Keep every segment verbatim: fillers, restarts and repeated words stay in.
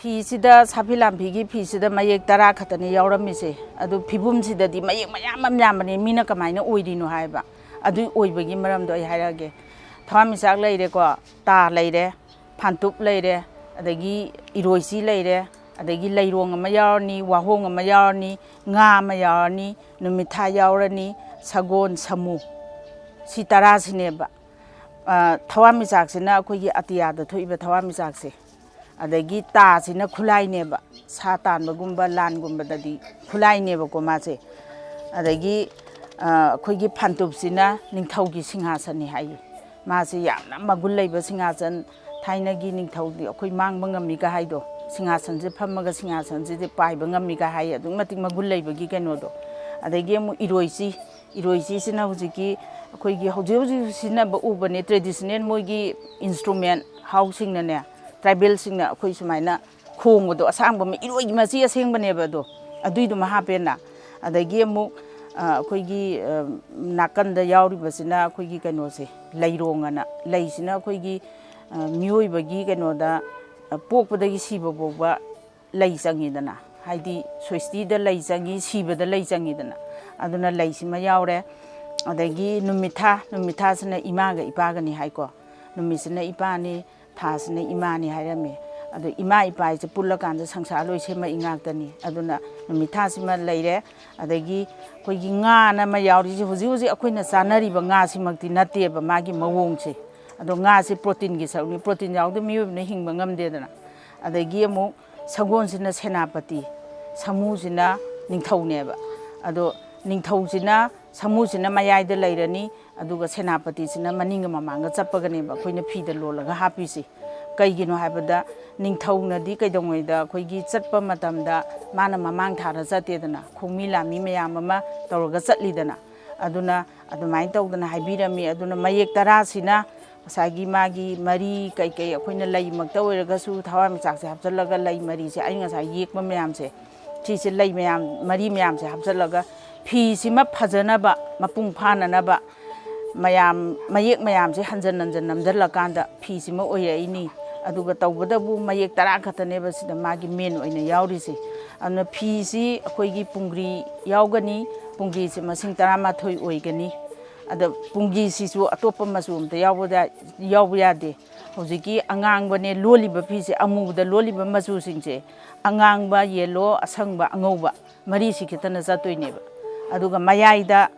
ꯐꯤꯁꯤꯗ, ꯁꯥꯐꯤ ꯂꯥꯟꯐꯤꯒꯤ ꯐꯤꯁꯤꯗ ꯃꯌꯦꯛ ꯇꯔꯥ ꯈꯛꯇꯅꯤ ꯌꯥꯎꯔꯝꯃꯤꯁꯦ꯫ ꯑꯗꯨ ꯐꯤꯕꯨꯝꯁꯤꯗꯗꯤ ꯃꯌꯦꯛ ꯃꯌꯥꯝ ꯑꯃ ꯌꯥꯝꯕꯅꯤ, ꯃꯤꯅ ꯀꯃꯥꯏꯅ ꯑꯣꯏꯔꯤꯅꯣ ꯍꯥꯏꯕ꯫ ꯑꯗꯨ ꯑꯣꯏꯕꯒꯤ ꯃꯔꯝꯗꯣ ꯑꯩ ꯍꯥꯏꯔꯛꯑꯒꯦ꯫ ꯊꯋꯥꯟꯃꯤꯆꯥꯛ ꯂꯩꯔꯦꯀꯣ, ꯇꯥ ꯂꯩꯔꯦ, ꯐꯥꯟꯇꯨꯞ ꯂꯩꯔꯦ, ꯑꯗꯒꯤ ꯏꯔꯣꯏꯆꯤ ꯂꯩꯔꯦ, ꯑꯗꯒꯤ ꯂꯩꯔꯣꯡ ꯑꯃ ꯌꯥꯎꯔꯅꯤ, ꯋꯥꯍꯣꯡ ꯑꯃ ꯌꯥꯎꯔꯅꯤ, ꯉꯥ ꯑꯃ ꯌꯥꯎꯔꯅꯤ, ꯅꯨꯃꯤꯠ ꯊꯥ ꯌꯥꯎꯔꯅꯤ, ꯁꯒꯣꯜ, ꯁꯥꯃꯨ, ꯁꯤ ꯇꯔꯥꯁꯤꯅꯦꯕ꯫ ꯑ, ꯊꯋꯥꯟꯃꯤꯆꯥꯛꯁꯤꯅ ꯑꯩꯈꯣꯏꯒꯤ ꯑꯇꯤꯌꯥꯗ ꯊꯣꯛꯏꯕ ꯊꯋꯥꯟꯃꯤꯆꯥꯛꯁꯦ꯫ ꯑꯗꯒꯤ ꯇꯥꯁꯤꯅ ꯈꯨꯠꯂꯥꯏꯅꯦꯕ, ꯁꯥ ꯇꯥꯟꯕꯒꯨꯝꯕ ꯂꯥꯟꯒꯨꯝꯕꯗꯗꯤ ꯈꯨꯠꯂꯥꯏꯅꯦꯕꯀꯣ ꯃꯥꯁꯦ꯫ ꯑꯗꯒꯤ, ꯑ, ꯑꯩꯈꯣꯏꯒꯤ ꯐꯥꯟꯇꯨꯞꯁꯤꯅ ꯅꯤꯡꯊꯧꯒꯤ ꯁꯤꯡꯍꯥꯁꯟꯅꯤ ꯍꯥꯏꯌꯦ꯫ ꯃꯥꯁꯤ ꯌꯥꯝꯅ ꯃꯒꯨꯟ ꯂꯩꯕ ꯁꯤꯡꯍꯥꯁꯟ, ꯊꯥꯏꯅꯒꯤ ꯅꯤꯡꯊꯧꯗꯤ ꯑꯩꯈꯣꯏ ꯃꯥꯡꯕ ꯉꯝꯃꯤꯒ ꯍꯥꯏꯗꯣ, ꯁꯤꯡꯍꯥꯁꯟꯁꯦ ꯐꯝꯃꯒ ꯁꯤꯡꯍꯥꯁꯟꯁꯤꯗꯤ ꯄꯥꯏꯕ ꯉꯝꯃꯤꯒ ꯍꯥꯏ, ꯑꯗꯨꯛꯀꯤ ꯃꯇꯤꯛ ꯃꯒꯨꯟ ꯂꯩꯕꯒꯤ ꯀꯩꯅꯣꯗꯣ꯫ ꯑꯗꯒꯤ ꯑꯃꯨꯛ ꯏꯔꯣꯏꯆꯤ, ꯏꯔꯣꯏꯆꯤꯁꯤꯅ ꯍꯧꯖꯤꯛꯀꯤ ꯑꯩꯈꯣꯏꯒꯤ ꯍꯧꯖꯤꯛ ꯍꯧꯖꯤꯛ ꯁꯤꯖꯤꯟꯅꯕ ꯎꯕꯅꯦ, ꯇ꯭ꯔꯦꯗꯤꯁꯅꯦꯜ ꯃꯣꯏꯒꯤ ꯏꯟꯁꯇ꯭ꯔꯨꯃꯦꯟ, ꯍꯥꯎꯁꯤꯡꯅꯅꯦ, ꯇ꯭ꯔꯥꯏꯕꯦꯜꯁꯤꯡꯅ ꯑꯩꯈꯣꯏ ꯁꯨꯃꯥꯏꯅ ꯈꯣꯡꯕꯗꯣ, ꯑꯁꯥꯡꯕ ꯑꯃ, ꯏꯔꯣꯏꯒꯤ ꯃꯆꯤ ꯑꯁꯦꯡꯕꯅꯦꯕ ꯑꯗꯣ, ꯑꯗꯨꯏꯗꯨꯃ ꯍꯥꯞꯄꯦꯅ꯫ ꯑꯗꯒꯤ ꯑꯃꯨꯛ, ꯑ, ꯑꯩꯈꯣꯏꯒꯤ, ꯑ, ꯅꯥꯀꯟꯗ ꯌꯥꯎꯔꯤꯕꯁꯤꯅ ꯑꯩꯈꯣꯏꯒꯤ ꯀꯩꯅꯣꯁꯦ, ꯂꯩꯔꯣꯡ ꯑꯅ, ꯂꯩꯁꯤꯅ ꯑꯩꯈꯣꯏꯒꯤ, ꯑ, ꯃꯤꯑꯣꯏꯕꯒꯤ ꯀꯩꯅꯣꯗ, ꯑ, ꯄꯣꯛꯄꯗꯒꯤ ꯁꯤꯕ ꯐꯥꯎꯕ ꯂꯩ ꯆꯪꯉꯤꯗꯅ, ꯍꯥꯏꯗꯤ ꯁ꯭ꯋꯁꯇꯤꯗ ꯂꯩ ꯆꯪꯉꯤ, ꯁꯤꯕꯗ ꯂꯩ ꯆꯪꯉꯤꯗꯅ, ꯑꯗꯨꯅ ꯂꯩꯁꯤꯃ ꯌꯥꯎꯔꯦ꯫ ꯑꯗꯒꯤ ꯅꯨꯃꯤꯠ ꯊꯥ, ꯅꯨꯃꯤꯠ ꯊꯥꯁꯤꯅ ꯏꯃꯥꯒ ꯏꯄꯥꯒꯅꯤ ꯍꯥꯏꯀꯣ, ꯅꯨꯃꯤꯠꯁꯤꯅ ꯏꯄꯥꯅꯤ, ꯊꯥꯁꯤꯅ ꯏꯃꯥꯅꯤ ꯍꯥꯏꯔꯝꯃꯤ꯫ ꯑꯗꯣ ꯏꯃꯥ ꯏꯄꯥ ꯍꯥꯏꯁꯦ ꯄꯨꯜꯂꯀꯥꯟꯗ ꯁꯪꯁꯥꯔ ꯂꯣꯏ ꯁꯦꯝꯃꯛꯏ ꯉꯥꯛꯇꯅꯤ꯫ ꯑꯗꯨꯅ ꯅꯨꯃꯤꯠ ꯊꯥꯁꯤꯃ ꯂꯩꯔꯦ꯫ ꯑꯗꯒꯤ ꯑꯩꯈꯣꯏꯒꯤ ꯉꯥꯅ ꯑꯃ ꯌꯥꯎꯔꯤꯁꯦ, ꯍꯧꯖꯤꯛ ꯍꯧꯖꯤꯛ ꯑꯩꯈꯣꯏꯅ ꯆꯥꯅꯔꯤꯕ ꯉꯥꯁꯤꯃꯛꯇꯤ ꯅꯠꯇꯦꯕ ꯃꯥꯒꯤ ꯃꯑꯣꯡꯁꯦ꯫ ꯑꯗꯣ ꯉꯥꯁꯦ ꯄ꯭ꯔꯣꯇꯤꯟꯒꯤ ꯁꯔꯨꯛꯅꯤ, ꯄ꯭ꯔꯣꯇꯤꯟ ꯌꯥꯎꯗ ꯃꯤꯑꯣꯏꯕꯅ ꯍꯤꯡꯕ ꯉꯝꯗꯦꯗꯅ꯫ ꯑꯗꯒꯤ ꯑꯃꯨꯛ ꯁꯒꯣꯜꯁꯤꯅ ꯁꯦꯅꯥꯄꯇꯤ, ꯁꯥꯃꯨꯁꯤꯅ ꯅꯤꯡꯊꯧꯅꯦꯕ꯫ ꯑꯗꯣ ꯅꯤꯡꯊꯧꯁꯤꯅ, ꯁꯥꯃꯨꯁꯤꯅ ꯃꯌꯥꯏꯗ ꯂꯩꯔꯅꯤ, ꯑꯗꯨꯒ ꯁꯦꯅꯥꯄꯇꯤꯁꯤꯅ ꯃꯅꯤꯡꯒ ꯃꯃꯥꯡꯒ ꯆꯠꯄꯒꯅꯦꯕ ꯑꯩꯈꯣꯏꯅ ꯐꯤꯗ ꯂꯣꯜꯂꯒ ꯍꯥꯞꯄꯤꯁꯤ꯫ ꯀꯩꯒꯤꯅꯣ ꯍꯥꯏꯕꯗ ꯅꯤꯡꯊꯧꯅꯗꯤ ꯀꯩꯗꯧꯉꯩꯗ ꯑꯩꯈꯣꯏꯒꯤ ꯆꯠꯄ ꯃꯇꯝꯗ ꯃꯥꯅ ꯃꯃꯥꯡ ꯊꯥꯔ ꯆꯠꯇꯦꯗꯅ, ꯈꯣꯡꯃꯤ ꯂꯥꯟꯃꯤ ꯃꯌꯥꯝ ꯑꯃ ꯇꯧꯔꯒ ꯆꯠꯂꯤꯗꯅ꯫ ꯑꯗꯨꯅ ꯑꯗꯨꯃꯥꯏꯅ ꯇꯧꯗꯅ ꯍꯥꯏꯕꯤꯔꯝꯃꯤ꯫ ꯑꯗꯨꯅ ꯃꯌꯦꯛ ꯇꯔꯥꯁꯤꯅ ꯉꯁꯥꯏꯒꯤ ꯃꯥꯒꯤ ꯃꯔꯤ ꯀꯩꯀꯩ ꯑꯩꯈꯣꯏꯅ ꯂꯩꯃꯛꯇ ꯑꯣꯏꯔꯒꯁꯨ ꯊꯋꯥꯟꯃꯤꯆꯥꯛꯁꯦ ꯍꯥꯞꯆꯤꯜꯂꯒ, ꯂꯩ ꯃꯔꯤꯁꯦ ꯑꯩ ꯉꯁꯥꯏ ꯌꯦꯛꯄ ꯃꯌꯥꯝꯁꯦ, ꯁꯤꯁꯦ ꯂꯩ ꯃꯌꯥꯝ, ꯃꯔꯤ ꯃꯌꯥꯝꯁꯦ ꯍꯥꯞꯆꯤꯜꯂꯒ ꯐꯤꯁꯤꯃ ꯐꯖꯅꯕ, ꯃꯄꯨꯡ ꯐꯥꯅꯅꯕ ꯃꯌꯥꯝ, ꯃꯌꯦꯛ ꯃꯌꯥꯝꯁꯦ ꯍꯟꯖꯟ ꯍꯟꯖꯟ ꯅꯝꯁꯤꯜꯂꯀꯥꯟꯗ ꯐꯤꯁꯤꯃ ꯑꯣꯏꯔꯛꯏꯅꯤ꯫ ꯑꯗꯨꯒ ꯇꯧꯕꯗꯕꯨ ꯃꯌꯦꯛ ꯇꯔꯥ ꯈꯛꯇꯅꯦꯕ ꯁꯤꯗ ꯃꯥꯒꯤ ꯃꯦꯟ ꯑꯣꯏꯅ ꯌꯥꯎꯔꯤꯁꯦ꯫ ꯑꯗꯨꯅ ꯐꯤꯁꯤ ꯑꯩꯈꯣꯏꯒꯤ ꯄꯨꯡꯒ꯭ꯔꯤ ꯌꯥꯎꯒꯅꯤ, ꯄꯨꯡꯒ꯭ꯔꯤꯁꯤ ꯃꯁꯤꯡ ꯇꯔꯥꯃꯥꯊꯣꯏ ꯑꯣꯏꯒꯅꯤ꯫ ꯑꯗ ꯄꯨꯡꯒ꯭ꯔꯤꯁꯤꯁꯨ ꯑꯇꯣꯞꯄ ꯃꯆꯨ ꯑꯝꯇ ꯌꯥꯎꯕꯗ-, ꯌꯥꯎꯕ ꯌꯥꯗꯦ꯫ ꯍꯧꯖꯤꯛꯀꯤ ꯑꯉꯥꯡꯕꯅꯦ ꯂꯣꯜꯂꯤꯕ ꯐꯤꯁꯦ, ꯑꯃꯨꯕꯗ ꯂꯣꯜꯂꯤꯕ ꯃꯆꯨꯁꯤꯡꯁꯦ, ꯑꯉꯥꯡꯕ, ꯌꯦꯜꯂꯣ, ꯑꯁꯪꯕ, ꯑꯉꯧꯕ, ꯃꯔꯤꯁꯤ ꯈꯛꯇꯅ ꯆꯠꯇꯣꯏꯅꯦꯕ꯫ ꯑꯗꯨꯒ ꯃꯌꯥꯏꯗ,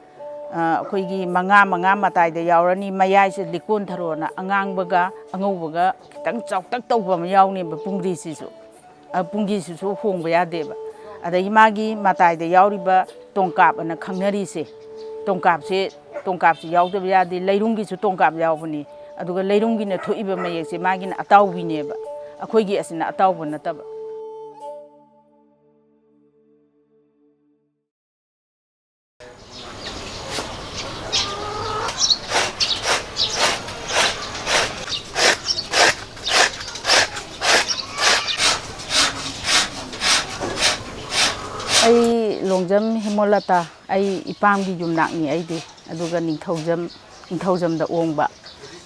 ꯑ, ꯑꯩꯈꯣꯏꯒꯤ ꯃꯉꯥ ꯃꯉꯥ ꯃꯇꯥꯏꯗ ꯌꯥꯎꯔꯅꯤ꯫ ꯃꯌꯥꯏꯁꯦ ꯂꯤꯛꯀꯣꯟ ꯊꯔꯣꯅ ꯑꯉꯥꯡꯕꯒ ꯑꯉꯧꯕꯒ ꯈꯤꯇꯪ ꯆꯥꯎꯇꯛ ꯇꯧꯕ ꯑꯃ ꯌꯥꯎꯅꯦꯕ ꯄꯨꯡꯒ꯭ꯔꯤꯁꯤꯁꯨ꯫ ꯑ, ꯄꯨꯡꯒ꯭ꯔꯤꯁꯤꯁꯨ ꯍꯣꯡꯕ ꯌꯥꯗꯦꯕ꯫ ꯑꯗꯒꯤ ꯃꯥꯒꯤ ꯃꯇꯥꯏꯗ ꯌꯥꯎꯔꯤꯕ ꯇꯣꯡꯀꯥꯞ ꯑꯅ ꯈꯪꯅꯔꯤꯁꯦ, ꯇꯣꯡꯀꯥꯞꯁꯦ, ꯇꯣꯡꯀꯥꯞꯁꯦ ꯌꯥꯎꯗꯕ ꯌꯥꯗꯦ꯫ ꯂꯩꯔꯨꯝꯒꯤꯁꯨ ꯇꯣꯡꯀꯥꯞ ꯌꯥꯎꯕꯅꯤ꯫ ꯑꯗꯨꯒ ꯂꯩꯔꯨꯝꯒꯤꯅ ꯊꯣꯛꯏꯕ ꯃꯌꯦꯛꯁꯦ ꯃꯥꯒꯤꯅ ꯑꯇꯥꯎꯕꯤꯅꯦꯕ, ꯑꯩꯈꯣꯏꯒꯤ ꯑꯁꯤꯅ ꯑꯇꯥꯎꯕ ꯅꯠꯇꯕ꯫ ꯑꯩ ꯂꯣꯡꯖꯝ ꯍꯦꯃꯣꯂꯇꯥ, ꯑꯩ ꯏꯄꯥꯝꯒꯤ ꯌꯨꯝꯅꯥꯛꯅꯤ ꯑꯩꯗꯤ꯫ ꯑꯗꯨꯒ ꯅꯤꯡꯊꯧꯖꯝ, ꯅꯤꯡꯊꯧꯖꯝꯗ ꯑꯣꯡꯕ꯫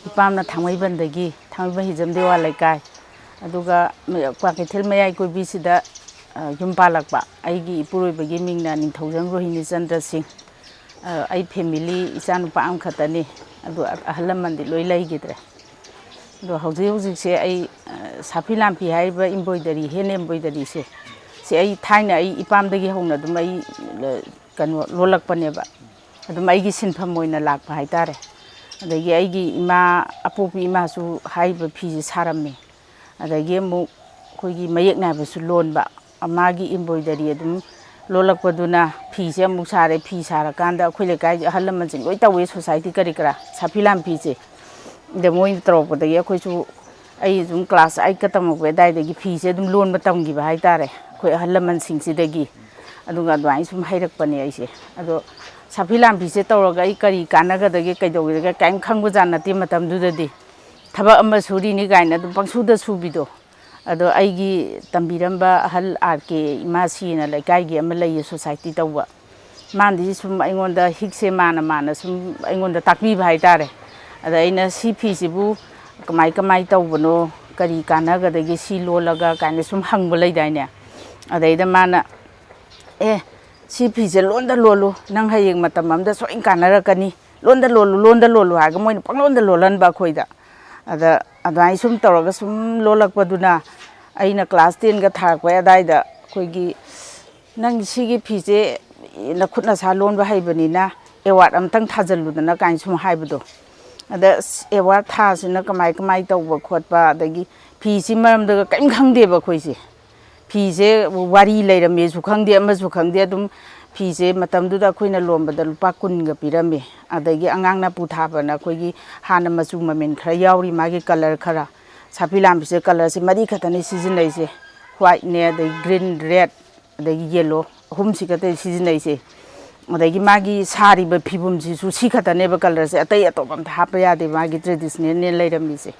ꯏꯄꯥꯝꯅ ꯊꯥꯡꯃꯩꯕꯟꯗꯒꯤ, ꯊꯥꯡꯃꯩꯕꯟ ꯍꯤꯖꯝ ꯗꯦꯋꯥ ꯂꯩꯀꯥꯏ꯫ ꯑꯗꯨꯒ ꯃ-, ꯀ꯭ꯋꯥꯀꯩꯊꯦꯜ ꯃꯌꯥꯏ ꯀꯣꯏꯕꯤꯁꯤꯗ, ꯑ, ꯌꯨꯝ ꯄꯥꯜꯂꯛꯄ꯫ ꯑꯩꯒꯤ ꯏꯄꯨꯔꯣꯏꯕꯒꯤ ꯃꯤꯡꯅ ꯅꯤꯡꯊꯧꯖꯝ ꯔꯣꯍꯤꯅꯤ ꯆꯟꯗ꯭ꯔ ꯁꯤꯡ꯫ ꯑ, ꯑꯩ ꯐꯦꯃꯤꯂꯤ ꯏꯆꯥꯅꯨꯄꯥ ꯑꯃꯈꯛꯇꯅꯤ꯫ ꯑꯗꯨ ꯑ-, ꯑꯍꯜ ꯂꯃꯟꯗꯤ ꯂꯣꯏ ꯂꯩꯈꯤꯗ꯭ꯔꯦ꯫ ꯑꯗꯣ ꯍꯧꯖꯤꯛ ꯍꯧꯖꯤꯛꯁꯦ ꯑꯩ, ꯑ, ꯁꯥꯐꯤ ꯂꯥꯝꯐꯤ ꯍꯥꯏꯔꯤꯕ ꯏꯝꯕ꯭ꯔꯣꯏꯗꯔꯤ, ꯍꯦꯟ ꯑꯦꯝꯕ꯭ꯔꯣꯏꯗꯔꯤꯁꯦ, ꯁꯤ ꯑꯩ ꯊꯥꯏꯅ ꯑꯩ ꯏꯄꯥꯝꯗꯒꯤ ꯍꯧꯅ ꯑꯗꯨꯝ ꯑꯩ ꯂ-, ꯀꯩꯅꯣ ꯂꯣꯜꯂꯛꯄꯅꯦꯕ꯫ ꯑꯗꯨꯝ ꯑꯩꯒꯤ ꯁꯤꯟꯐꯝ ꯑꯣꯏꯅ ꯂꯥꯛꯄ ꯍꯥꯏꯇꯥꯔꯦ꯫ ꯑꯗꯒꯤ ꯑꯩꯒꯤ ꯏꯃꯥ, ꯑꯄꯣꯛꯄꯤ ꯏꯃꯥꯁꯨ ꯍꯥꯏꯔꯤꯕ ꯐꯤꯁꯦ ꯁꯥꯔꯝꯃꯤ꯫ ꯑꯗꯒꯤ ꯑꯃꯨꯛ ꯑꯩꯈꯣꯏꯒꯤ ꯃꯌꯦꯛ ꯅꯥꯏꯕꯁꯨ ꯂꯣꯟꯕ꯫ ꯃꯥꯒꯤ ꯏꯝꯕ꯭ꯔꯣꯏꯗꯔꯤ ꯑꯗꯨꯝ ꯂꯣꯜꯂꯛꯄꯗꯨꯅ ꯐꯤꯁꯦ ꯑꯃꯨꯛ ꯁꯥꯔꯦ꯫ ꯐꯤ ꯁꯥꯔꯀꯥꯟꯗ ꯑꯩꯈꯣꯏ ꯂꯩꯀꯥꯏꯒꯤ ꯑꯍꯜ ꯂꯃꯟꯁꯤꯡ ꯂꯣꯏ ꯇꯧꯋꯦ, ꯁꯣꯁꯥꯏꯇꯤ ꯀꯔꯤ ꯀꯔꯥ, ꯁꯥꯐꯤ ꯂꯥꯝꯐꯤꯁꯦ꯫ ꯑꯗ ꯃꯣꯏꯅ ꯇꯧꯔꯛꯄꯗꯒꯤ ꯑꯩꯈꯣꯏꯁꯨ, ꯑꯩ ꯑꯗꯨꯝ ꯀ꯭ꯂꯥꯁ ꯑꯩꯠꯀ ꯇꯝꯃꯛꯄ ꯑꯗꯨꯋꯥꯏꯗꯒꯤ ꯐꯤꯁꯦ ꯑꯗꯨꯝ ꯂꯣꯟꯕ ꯇꯝꯈꯤꯕ ꯍꯥꯏꯇꯥꯔꯦ, ꯑꯩꯈꯣꯏ ꯑꯍꯜ ꯂꯃꯟꯁꯤꯡꯁꯤꯗꯒꯤ꯫ ꯑꯗꯨꯒ ꯑꯗꯨꯃꯥꯏꯅ ꯁꯨꯝ ꯍꯩꯔꯛꯄꯅꯦ ꯑꯩꯁꯦ꯫ ꯑꯗꯣ ꯁꯥꯐꯤ ꯂꯥꯝꯐꯤꯁꯦ ꯇꯧꯔꯒ ꯑꯩ ꯀꯔꯤ ꯀꯥꯟꯅꯒꯗꯒꯦ, ꯀꯩꯗꯧꯒꯗꯒꯦ ꯀꯔꯤꯝ ꯈꯪꯕꯖꯥꯠ ꯅꯠꯇꯦ ꯃꯇꯝꯗꯨꯗꯗꯤ꯫ ꯊꯕꯛ ꯑꯃ ꯁꯨꯔꯤꯅꯤ ꯀꯥꯏꯅ ꯑꯗꯨꯝ ꯄꯪꯁꯨꯗ ꯁꯨꯕꯤꯗꯣ꯫ ꯑꯗꯣ ꯑꯩꯒꯤ ꯇꯝꯕꯤꯔꯝꯕ ꯑꯍꯜ ꯑꯥꯔ ꯀꯦ ꯏꯃꯥꯁꯤꯅ ꯂꯩꯀꯥꯏꯒꯤ ꯑꯃ ꯂꯩꯌꯦ, ꯁꯣꯁꯥꯏꯇꯤ ꯇꯧꯕ꯫ ꯃꯥꯅꯗꯤ ꯁꯨꯝ ꯑꯩꯉꯣꯟꯗ ꯍꯤꯛꯁꯦ ꯃꯥꯅ, ꯃꯥꯅ ꯁꯨꯝ ꯑꯩꯉꯣꯟꯗ ꯇꯥꯛꯄꯤꯕ ꯍꯥꯏꯇꯥꯔꯦ꯫ ꯑꯗ ꯑꯩꯅ ꯁꯤ ꯐꯤꯁꯤꯕꯨ ꯀꯃꯥꯏ, ꯀꯃꯥꯏ ꯇꯧꯕꯅꯣ, ꯀꯔꯤ ꯀꯥꯟꯅꯒꯗꯒꯦ ꯁꯤ ꯂꯣꯜꯂꯒ ꯀꯥꯏꯅ ꯁꯨꯝ ꯍꯪꯕ ꯂꯩꯗꯥꯏꯅꯦ꯫ ꯑꯗꯩꯗ ꯃꯥꯅ, "ꯑꯦ, ꯁꯤ ꯐꯤꯁꯦ ꯂꯣꯟꯗ ꯂꯣꯜꯂꯨ, ꯅꯪ ꯍꯌꯦꯡ ꯃꯇꯝ ꯑꯃꯗ ꯁꯣꯏꯅ ꯀꯥꯟꯅꯔꯛꯀꯅꯤ, ꯂꯣꯟꯗ ꯂꯣꯜꯂꯨ, ꯂꯣꯟꯗ ꯂꯣꯜꯂꯨ" ꯍꯥꯏꯔꯒ ꯃꯣꯏꯅ ꯄꯪꯂꯣꯟꯗ ꯂꯣꯜꯍꯟꯕ ꯑꯩꯈꯣꯏꯗ꯫ ꯑꯗ ꯑꯗꯨꯃꯥꯏꯅ ꯁꯨꯝ ꯇꯧꯔꯒ ꯁꯨꯝ ꯂꯣꯜꯂꯛꯄꯗꯨꯅ ꯑꯩꯅ ꯀ꯭ꯂꯥꯁ ꯇꯦꯟꯒ ꯊꯥꯔꯛꯄꯩ ꯑꯗꯥꯏꯗ ꯑꯩꯈꯣꯏꯒꯤ, "ꯅꯪ ꯁꯤꯒꯤ ꯐꯤꯁꯦ ꯅꯈꯨꯠ ꯅꯁꯥ ꯂꯣꯟꯕ ꯍꯩꯕꯅꯤꯅ ꯑꯦꯋꯥꯔꯗ ꯑꯝꯇꯪ ꯊꯥꯖꯤꯜꯂꯨꯗꯅ" ꯀꯥꯏꯅ ꯁꯨꯝ ꯍꯥꯏꯕꯗꯣ꯫ ꯑꯗ ꯑꯁ, ꯑꯦꯋꯥꯔꯗ ꯊꯥꯁꯤꯅ ꯀꯃꯥꯏ ꯀꯃꯥꯏ ꯇꯧꯕ ꯈꯣꯠꯄ, ꯑꯗꯒꯤ ꯐꯤꯁꯤ ꯃꯔꯝꯗꯒ ꯀꯔꯤꯝ ꯈꯪꯗꯦꯕ ꯑꯩꯈꯣꯏꯁꯦ꯫ ꯐꯤꯁꯦ ꯋꯥꯔꯤ ꯂꯩꯔꯝꯃꯦꯁꯨ ꯈꯪꯗꯦ, ꯑꯃꯁꯨ ꯈꯪꯗꯦ꯫ ꯑꯗꯨꯝ ꯐꯤꯁꯦ ꯃꯇꯝꯗꯨꯗ ꯑꯩꯈꯣꯏꯅ ꯂꯣꯟꯕꯗ ꯂꯨꯄꯥ ꯀꯨꯟꯒ ꯄꯤꯔꯝꯃꯦ꯫ ꯑꯗꯒꯤ ꯑꯉꯥꯡ ꯅꯥꯄꯨ ꯊꯥꯕꯅ ꯑꯩꯈꯣꯏꯒꯤ ꯍꯥꯟꯅ ꯃꯆꯨ ꯃꯃꯦꯟ ꯈꯔ ꯌꯥꯎꯔꯤ, ꯃꯥꯒꯤ ꯀꯂꯔ ꯈꯔ꯫ ꯁꯥꯐꯤ ꯂꯥꯝꯕꯤꯁꯦ ꯀꯂꯔꯁꯦ ꯃꯔꯤ ꯈꯛꯇꯅꯤ ꯁꯤꯖꯤꯟꯅꯩꯁꯦ: ꯋꯥꯏꯠꯅꯦ, ꯑꯗꯩ ꯒ꯭ꯔꯤꯟ, ꯔꯦꯗ, ꯑꯗꯒꯤ ꯌꯦꯜꯂꯣ, ꯑꯍꯨꯝꯁꯤ ꯈꯛꯇꯅꯤ ꯁꯤꯖꯤꯟꯅꯩꯁꯦ꯫ ꯑꯗꯒꯤ ꯃꯥꯒꯤ ꯁꯥꯔꯤꯕ ꯐꯤꯕꯨꯝꯁꯤꯁꯨ ꯁꯤ ꯈꯛꯇꯅꯦꯕ ꯀꯂꯔꯁꯦ, ꯑꯇꯩ ꯑꯇꯣꯞꯄ ꯑꯝꯇ ꯍꯥꯞꯄ ꯌꯥꯗꯦ, ꯃꯥꯒꯤ ꯇ꯭ꯔꯦꯗꯤꯁꯅꯦꯜꯅꯦ ꯂꯩꯔꯝꯃꯤꯁꯦ꯫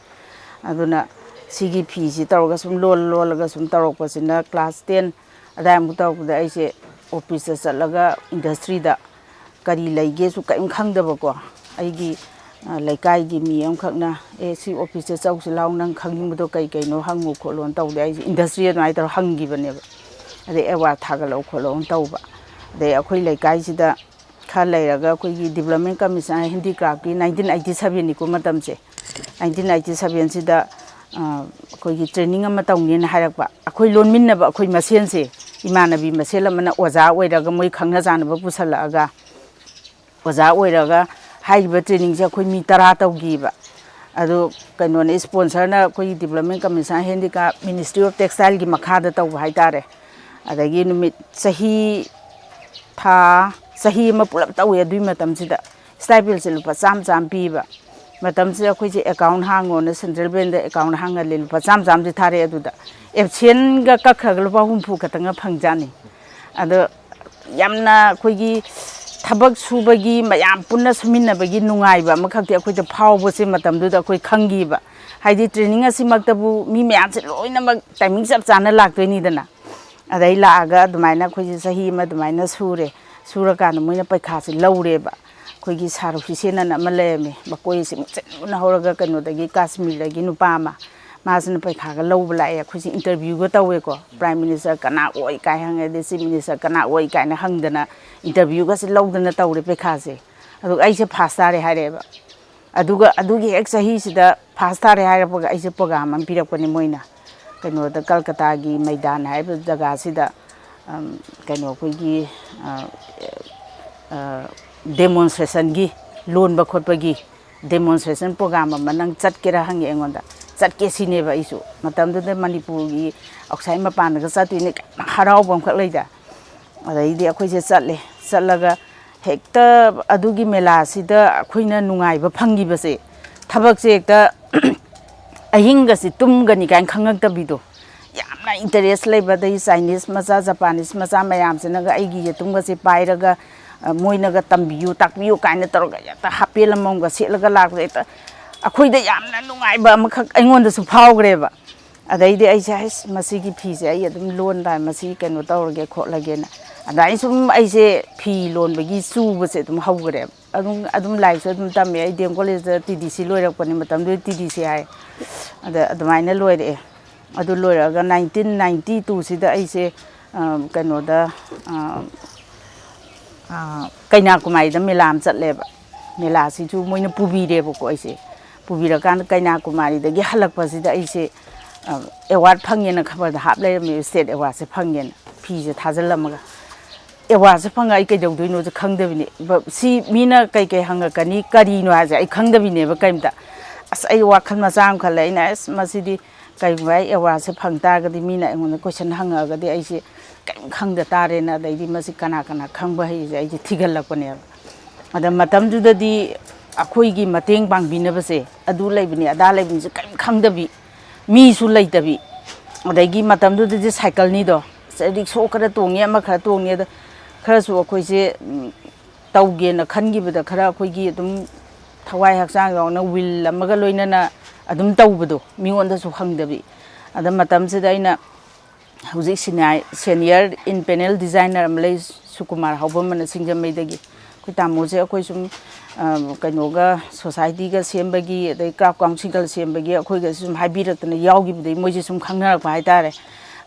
ꯑꯗꯨꯅ ꯁꯤꯒꯤ ꯐꯤꯁꯤ ꯇꯧꯔꯒ ꯁꯨꯝ ꯂꯣꯜ ꯂꯣꯜꯂꯒ ꯁꯨꯝ ꯇꯧꯔꯛꯄꯁꯤꯅ, ꯀ꯭ꯂꯥꯁ ꯇꯦꯟ ꯑꯗꯥꯏꯃꯨꯛ ꯇꯧꯔꯛꯄꯗ ꯑꯩꯁꯦ ꯑꯣꯐꯤꯁꯇ ꯆꯠꯂꯒ ꯏꯟꯗꯁꯇ꯭ꯔꯤꯗ ꯀꯔꯤ ꯂꯩꯒꯦꯁꯨ ꯀꯔꯤꯝ ꯈꯪꯗꯕꯀꯣ꯫ ꯑꯩꯒꯤ, ꯑ, ꯂꯩꯀꯥꯏꯒꯤ ꯃꯤ ꯑꯃꯈꯛꯅ, "ꯑꯦ, ꯁꯤ ꯑꯣꯐꯤꯁꯇ ꯆꯧꯁꯤ ꯂꯥꯎ, ꯅꯪ ꯈꯪꯅꯤꯡꯕꯗꯣ ꯀꯩ ꯀꯩꯅꯣ ꯍꯪꯉꯨ ꯈꯣꯠꯂꯣꯅ" ꯇꯧꯗꯦ꯫ ꯑꯩꯁꯦ ꯏꯟꯗꯁꯇ꯭ꯔꯤ ꯑꯗꯨꯃꯥꯏꯅ ꯇꯧꯔ ꯍꯪꯈꯤꯕꯅꯦꯕ꯫ ꯑꯗꯩ ꯑꯦꯋꯥꯔꯗ ꯊꯥꯒꯠꯂꯛꯎ ꯈꯣꯠꯂꯛꯎꯅ ꯇꯧꯕ꯫ ꯑꯗꯩ ꯑꯩꯈꯣꯏ ꯂꯩꯀꯥꯏꯁꯤꯗ ꯈꯔ ꯂꯩꯔꯒ ꯑꯩꯈꯣꯏꯒꯤ Development Commission Handicraftꯀꯤ nineteen eighty sevenꯅꯤꯀꯣ ꯃꯇꯝꯁꯦ꯫ Nineteen eighty sevenꯁꯤꯗ, ꯑ, ꯑꯩꯈꯣꯏꯒꯤ ꯇ꯭ꯔꯦꯅꯤꯡ ꯑꯃ ꯇꯧꯅꯦꯅ ꯍꯥꯏꯔꯛꯄ꯫ ꯑꯩꯈꯣꯏ ꯂꯣꯟꯃꯤꯟꯅꯕ ꯑꯩꯈꯣꯏ ꯃꯁꯦꯟꯁꯦ, ꯏꯃꯥꯟꯅꯕꯤ ꯃꯁꯦꯜ ꯑꯃꯅ ꯑꯣꯖꯥ ꯑꯣꯏꯔꯒ ꯃꯣꯏ ꯈꯪꯅ ꯆꯥꯟꯅꯕ ꯄꯨꯁꯜꯂꯛꯑꯒ, ꯑꯣꯖꯥ ꯑꯣꯏꯔꯒ ꯍꯥꯏꯔꯤꯕ ꯇ꯭ꯔꯦꯅꯤꯡꯁꯦ ꯑꯩꯈꯣꯏ ꯃꯤ ꯇꯔꯥ ꯇꯧꯈꯤꯕ꯫ ꯑꯗꯣ ꯀꯩꯅꯣꯅꯦ, ꯏꯁꯄꯣꯟꯁꯔꯅ ꯑꯩꯈꯣꯏꯒꯤ Development Commission Handicraft, Ministry of Textileꯒꯤ ꯃꯈꯥꯗ ꯇꯧꯕ ꯍꯥꯏꯇꯥꯔꯦ꯫ ꯑꯗꯒꯤ ꯅꯨꯃꯤꯠ ꯆꯍꯤ, ꯊꯥ, ꯆꯍꯤ ꯑꯃ ꯄꯨꯂꯞ ꯇꯧꯋꯦ꯫ ꯑꯗꯨꯒꯤ ꯃꯇꯝꯁꯤꯗ ꯁ꯭ꯇꯥꯏꯄꯦꯟꯁꯦ ꯂꯨꯄꯥ ꯆꯥꯝꯃ ꯆꯥꯝꯃ ꯄꯤꯕ꯫ ꯃꯇꯝꯁꯤꯗ ꯑꯩꯈꯣꯏꯁꯦ ꯑꯦꯀꯥꯎꯟ ꯍꯥꯡꯉꯣꯅ ꯁꯦꯟꯇ꯭ꯔꯦꯜ ꯕꯦꯡꯗ ꯑꯦꯀꯥꯎꯟ ꯍꯥꯡꯍꯜꯂꯦ, ꯂꯨꯄꯥ ꯆꯥꯝꯃ ꯆꯥꯝꯃꯁꯦ ꯊꯥꯔꯛꯑꯦ꯫ ꯑꯗꯨꯗ ꯑꯦꯞꯁꯦꯟꯒ ꯀꯛꯈ꯭ꯔꯒ ꯂꯨꯄꯥ ꯍꯨꯝꯐꯨ ꯈꯛꯇꯪꯒ ꯐꯪꯖꯥꯠꯅꯤ꯫ ꯑꯗꯣ ꯌꯥꯝꯅ ꯑꯩꯈꯣꯏꯒꯤ ꯊꯕꯛ ꯁꯨꯕꯒꯤ, ꯃꯌꯥꯝ ꯄꯨꯟꯅ ꯁꯨꯃꯤꯟꯅꯕꯒꯤ ꯅꯨꯡꯉꯥꯏꯕ ꯑꯃꯈꯛꯇꯤ ꯑꯩꯈꯣꯏꯗ ꯐꯥꯎꯕꯁꯦ ꯃꯇꯝꯗꯨꯗ ꯑꯩꯈꯣꯏ ꯈꯪꯈꯤꯕ꯫ ꯍꯥꯏꯗꯤ ꯇ꯭ꯔꯦꯅꯤꯡ ꯑꯁꯤꯃꯛꯇꯕꯨ ꯃꯤ ꯃꯌꯥꯝꯁꯦ ꯂꯣꯏꯅꯃꯛ ꯇꯥꯏꯃꯤꯡ ꯆꯞ ꯆꯥꯅ ꯂꯥꯛꯇꯣꯏꯅꯤꯗꯅ꯫ ꯑꯗꯩ ꯂꯥꯛꯑꯒ ꯑꯗꯨꯃꯥꯏꯅ ꯑꯩꯈꯣꯏꯁꯦ ꯆꯍꯤ ꯑꯃ ꯑꯗꯨꯃꯥꯏꯅ ꯁꯨꯔꯦ꯫ ꯁꯨꯔꯀꯥꯟꯗ ꯃꯣꯏꯅ ꯄꯩꯈꯥꯁꯦ ꯂꯧꯔꯦꯕ꯫ ꯑꯩꯈꯣꯏꯒꯤ ꯁꯥꯔ ꯍꯨꯏꯁꯦꯟ ꯑꯅ ꯑꯃ ꯂꯩꯔꯝꯃꯦ, ꯃꯀꯣꯏꯁꯦ ꯃꯨꯁꯤꯟ ꯃꯨꯅ ꯍꯧꯔꯒ, ꯀꯩꯅꯣꯗꯒꯤ, ꯀꯥꯁꯃꯤꯔꯗꯒꯤ ꯅꯨꯄꯥ ꯑꯃ꯫ ꯃꯥꯁꯤꯅ ꯄꯩꯈꯥꯒ ꯂꯧꯕ ꯂꯥꯛꯑꯦ, ꯑꯩꯈꯣꯏꯁꯦ ꯏꯟꯇꯔꯚ꯭ꯌꯨꯒ ꯇꯧꯋꯦꯀꯣ꯫ ꯄ꯭ꯔꯥꯏꯝ ꯃꯤꯅꯤꯁꯇꯔ ꯀꯅꯥ ꯑꯣꯏ ꯀꯥꯏ ꯍꯪꯉꯦ, ꯑꯗꯩ ꯆꯤꯐ ꯃꯤꯅꯤꯁꯇꯔ ꯀꯅꯥ ꯑꯣꯏ ꯀꯥꯏꯅ ꯍꯪꯗꯅ ꯏꯟꯇꯔꯚ꯭ꯌꯨꯒꯁꯦ ꯂꯧꯗꯅ ꯇꯧꯔꯦ ꯄꯩꯈꯥꯁꯦ꯫ ꯑꯗꯨꯒ ꯑꯩꯁꯦ ꯐꯥꯁ ꯇꯥꯔꯦ ꯍꯥꯏꯔꯛꯑꯦꯕ꯫ ꯑꯗꯨꯒ ꯑꯗꯨꯒꯤ ꯍꯦꯛ ꯆꯍꯤꯁꯤꯗ ꯐꯥꯁ ꯇꯥꯔꯦ ꯍꯥꯏꯔꯛꯄꯒ ꯑꯩꯁꯦ ꯄ꯭ꯔꯣꯒ꯭ꯔꯥꯝ ꯑꯃ ꯄꯤꯔꯛꯄꯅꯦ ꯃꯣꯏꯅ, ꯀꯩꯅꯣꯗ, ꯀꯜꯀꯇꯥꯒꯤ ꯃꯩꯗꯥꯟ ꯍꯥꯏꯕ ꯖꯒꯥꯁꯤꯗ, ꯑꯝ, ꯀꯩꯅꯣ, ꯑꯩꯈꯣꯏꯒꯤ, ꯑ, ꯑ, ꯗꯦꯃꯣꯟꯁꯇ꯭ꯔꯦꯁꯟꯒꯤ, ꯂꯣꯟꯕ ꯈꯣꯠꯄꯒꯤ ꯗꯦꯃꯣꯟꯁꯇ꯭ꯔꯦꯁꯟ ꯄ꯭ꯔꯣꯒ꯭ꯔꯥꯝ ꯑꯃ ꯅꯪ ꯆꯠꯀꯦꯔꯥ ꯍꯪꯉꯦ ꯑꯩꯉꯣꯟꯗ꯫ ꯆꯠꯀꯦ ꯁꯤꯅꯦꯕ ꯑꯩꯁꯨ꯫ ꯃꯇꯝꯗꯨꯗ ꯃꯅꯤꯄꯨꯔꯒꯤ ꯑꯥꯎꯠꯁꯥꯏꯠ ꯃꯄꯥꯟꯗꯒ ꯆꯠꯇꯣꯏꯅꯦ ꯀꯥꯏꯅ ꯍꯔꯥꯎꯕ ꯑꯃꯈꯛ ꯂꯩꯗ꯫ ꯑꯗꯩꯗꯤ ꯑꯩꯈꯣꯏꯁꯦ ꯆꯠꯂꯦ꯫ ꯆꯠꯂꯒ ꯍꯦꯛꯇ ꯑꯗꯨꯒꯤ ꯃꯦꯂꯥꯁꯤꯗ ꯑꯩꯈꯣꯏꯅ ꯅꯨꯡꯉꯥꯏꯕ ꯐꯪꯈꯤꯕꯁꯦ, ꯊꯕꯛꯁꯦ ꯍꯦꯛꯇ ꯑꯍꯤꯡꯒꯁꯤ ꯇꯨꯝꯒꯅꯤ ꯀꯥꯏꯅ ꯈꯪꯉꯛꯇꯕꯤꯗꯣ, ꯌꯥꯝꯅ ꯏꯟꯇꯔꯦꯁ ꯂꯩꯕ, ꯑꯗꯩ ꯆꯥꯏꯅꯤꯁ ꯃꯆꯥ, ꯖꯄꯥꯅꯤꯁ ꯃꯆꯥ ꯃꯌꯥꯝꯁꯤꯅꯒ ꯑꯩꯒꯤ ꯌꯦꯇꯨꯝꯒꯁꯦ ꯄꯥꯏꯔꯒ, ꯑ, ꯃꯣꯏꯅꯒ ꯇꯝꯕꯤꯌꯨ, ꯇꯥꯛꯄꯤꯌꯨ ꯀꯥꯏꯅ ꯇꯧꯔꯒ ꯍꯦꯛꯇ ꯍꯥꯄꯦꯟ ꯑꯃꯃꯝꯒ ꯁꯦꯠꯂꯒ ꯂꯥꯛꯄꯗ ꯍꯦꯛꯇ ꯑꯩꯈꯣꯏꯗ ꯌꯥꯝꯅ ꯅꯨꯡꯉꯥꯏꯕ ꯑꯃꯈꯛ ꯑꯩꯉꯣꯟꯗꯁꯨ ꯐꯥꯎꯈ꯭ꯔꯦꯕ꯫ ꯑꯗꯩꯗꯤ ꯑꯩꯁꯦ, "ꯍꯩꯁ, ꯃꯁꯤꯒꯤ ꯐꯤꯁꯦ ꯑꯩ ꯑꯗꯨꯝ ꯂꯣꯟ ꯇꯥꯏ, ꯃꯁꯤ ꯀꯩꯅꯣ ꯇꯧꯔꯒꯦ ꯈꯣꯠꯂꯒꯦꯅ", ꯑꯗꯨꯃꯥꯏꯅ ꯁꯨꯝ ꯑꯩꯁꯦ ꯐꯤ ꯂꯣꯟꯕꯒꯤ ꯆꯨꯕꯁꯦ ꯑꯗꯨꯝ ꯍꯧꯈ꯭ꯔꯦꯕ꯫ ꯑꯗꯨꯝ, ꯑꯗꯨꯝ ꯂꯥꯏꯔꯤꯛꯁꯨ ꯑꯗꯨꯝ ꯇꯝꯃꯦ꯫ ꯑꯩ ꯗꯤ ꯑꯦꯝ ꯀꯣꯂꯦꯖꯇ ꯇꯤ ꯗꯤ ꯁꯤ ꯂꯣꯏꯔꯛꯄꯅꯦ, ꯃꯇꯝꯗꯨꯗ ꯇꯤ ꯗꯤ ꯁꯤ ꯍꯥꯏ꯫ ꯑꯗ ꯑꯗꯨꯃꯥꯏꯅ ꯂꯣꯏꯔꯛꯑꯦ꯫ ꯑꯗꯨ ꯂꯣꯏꯔꯛꯑꯒ ꯅꯥꯏꯟꯇꯤꯟ ꯅꯥꯏꯟꯇꯤ ꯇꯨꯁꯤꯗ ꯑꯩꯁꯦ, ꯑ, ꯀꯩꯅꯣꯗ, ꯑ, ꯑ, ꯀꯩꯅꯥꯀꯨꯃꯥꯔꯤꯗ ꯃꯦꯂꯥ ꯑꯃ ꯆꯠꯂꯦꯕ꯫ ꯃꯦꯂꯥꯁꯤꯁꯨ ꯃꯣꯏꯅ ꯄꯨꯕꯤꯔꯦꯕꯀꯣ ꯑꯩꯁꯦ꯫ ꯄꯨꯕꯤꯔꯀꯥꯟꯗ ꯀꯩꯅꯥꯀꯨꯃꯥꯔꯤꯗꯒꯤ ꯍꯜꯂꯛꯄꯁꯤꯗ ꯑꯩꯁꯦ, ꯑ, ꯑꯦꯋꯥꯔꯗ ꯐꯪꯉꯦꯅ ꯈꯕꯔꯗ ꯍꯥꯞ ꯂꯩꯔꯝꯃꯦꯕ, ꯁ꯭ꯇꯦꯠ ꯑꯦꯋꯥꯔꯗꯁꯦ ꯐꯪꯉꯦꯅ꯫ ꯐꯤꯁꯦ ꯊꯥꯖꯤꯜꯂꯝꯃꯒ꯫ ꯑꯦꯋꯥꯔꯗꯁꯦ ꯐꯪꯉ ꯑꯩ ꯀꯩꯗꯧꯗꯣꯏꯅꯣꯁꯦ ꯈꯪꯗꯕꯤꯅꯦ꯫ ꯕ-, ꯁꯤ ꯃꯤꯅ ꯀꯩꯀꯩ ꯍꯪꯉꯛꯀꯅꯤ, ꯀꯔꯤꯅꯣ ꯍꯥꯏꯁꯦ ꯑꯩ ꯈꯪꯗꯕꯤꯅꯦꯕ ꯀꯩꯝꯇ꯫ ꯑꯁ, ꯑꯩ ꯋꯥꯈꯜ ꯃꯆꯥ ꯑꯃ ꯈꯜꯂꯦ꯫ ꯑꯩꯅ, "ꯑꯁ, ꯃꯁꯤꯗꯤ ꯀꯩꯒꯨꯝꯕ ꯑꯩ ꯑꯦꯋꯥꯔꯗꯁꯦ ꯐꯪ ꯇꯥꯔꯒꯗꯤ, ꯃꯤꯅ ꯑꯩꯉꯣꯟꯗ ꯀꯣꯏꯁꯟ ꯍꯪꯉꯛꯑꯒꯗꯤ ꯑꯩꯁꯦ ꯀꯔꯤꯝ ꯈꯪꯗ ꯇꯥꯔꯦꯅ", ꯑꯗꯩꯗꯤ ꯃꯁꯤ ꯀꯅꯥ ꯀꯅꯥ ꯈꯪꯕ ꯍꯩꯁꯦ ꯑꯩꯁꯦ ꯊꯤꯒꯠꯂꯛꯄꯅꯦꯕ꯫ ꯑꯗ ꯃꯇꯝꯗꯨꯗꯗꯤ ꯑꯩꯈꯣꯏꯒꯤ ꯃꯇꯦꯡ ꯄꯥꯡꯕꯤꯅꯕꯁꯦ, ꯑꯗꯨ ꯂꯩꯕꯅꯤ, ꯑꯗꯥ ꯂꯩꯕꯅꯤꯁꯦ ꯀꯔꯤꯝ ꯈꯪꯗꯕꯤ, ꯃꯤꯁꯨ ꯂꯩꯇꯕꯤ, ꯑꯗꯒꯤ ꯃꯇꯝꯗꯨꯗꯗꯤ ꯁꯥꯏꯀꯜꯅꯤꯗꯣ, ꯔꯤꯛꯁꯣ ꯈꯔ ꯇꯣꯡꯉꯦ, ꯑꯃ ꯈꯔ ꯇꯣꯡꯉꯦ, ꯑꯗ ꯈꯔꯁꯨ ꯑꯩꯈꯣꯏꯁꯦ, ꯎꯝ, ꯇꯧꯒꯦꯅ ꯈꯟꯈꯤꯕꯗ ꯈꯔ ꯑꯩꯈꯣꯏꯒꯤ ꯑꯗꯨꯝ ꯊꯋꯥꯏ ꯍꯛꯆꯥꯡ ꯌꯥꯎꯅ ꯋꯤꯜ ꯑꯃꯒ ꯂꯣꯏꯅꯅ ꯑꯗꯨꯝ ꯇꯧꯕꯗꯣ, ꯃꯤꯉꯣꯟꯗꯁꯨ ꯍꯪꯗꯕꯤ꯫ ꯑꯗ ꯃꯇꯝꯁꯤꯗ ꯑꯩꯅ ꯍꯧꯖꯤꯛ ꯁꯤꯅꯤꯌꯥ-, ꯁꯦꯅꯤꯌꯔ ꯏꯟ ꯄꯦꯅꯦꯜ ꯗꯤꯖꯥꯏꯅꯔ ꯑꯃ ꯂꯩ, ꯁꯨꯀꯨꯃꯥꯔ ꯍꯥꯎꯕꯝ ꯑꯅ ꯁꯤꯡꯖꯃꯩꯗꯒꯤ꯫ ꯑꯩꯈꯣꯏ ꯇꯥꯃꯣꯁꯦ ꯑꯩꯈꯣꯏ ꯁꯨꯝ, ꯑ, ꯀꯩꯅꯣꯒ, ꯁꯣꯁꯥꯏꯇꯤꯒ ꯁꯦꯝꯕꯒꯤ, ꯑꯗꯩ ꯀ꯭ꯔꯥꯐ ꯀꯥꯎꯟꯁꯤꯜꯒ ꯁꯦꯝꯕꯒꯤ ꯑꯩꯈꯣꯏꯒꯁꯨ ꯁꯨꯝ ꯍꯥꯏꯕꯤꯔꯛꯇꯅ ꯌꯥꯎꯈꯤꯕꯗꯒꯤ ꯃꯣꯏꯁꯦ ꯁꯨꯝ ꯈꯪꯅꯔꯛꯄ ꯍꯥꯏꯇꯥꯔꯦ꯫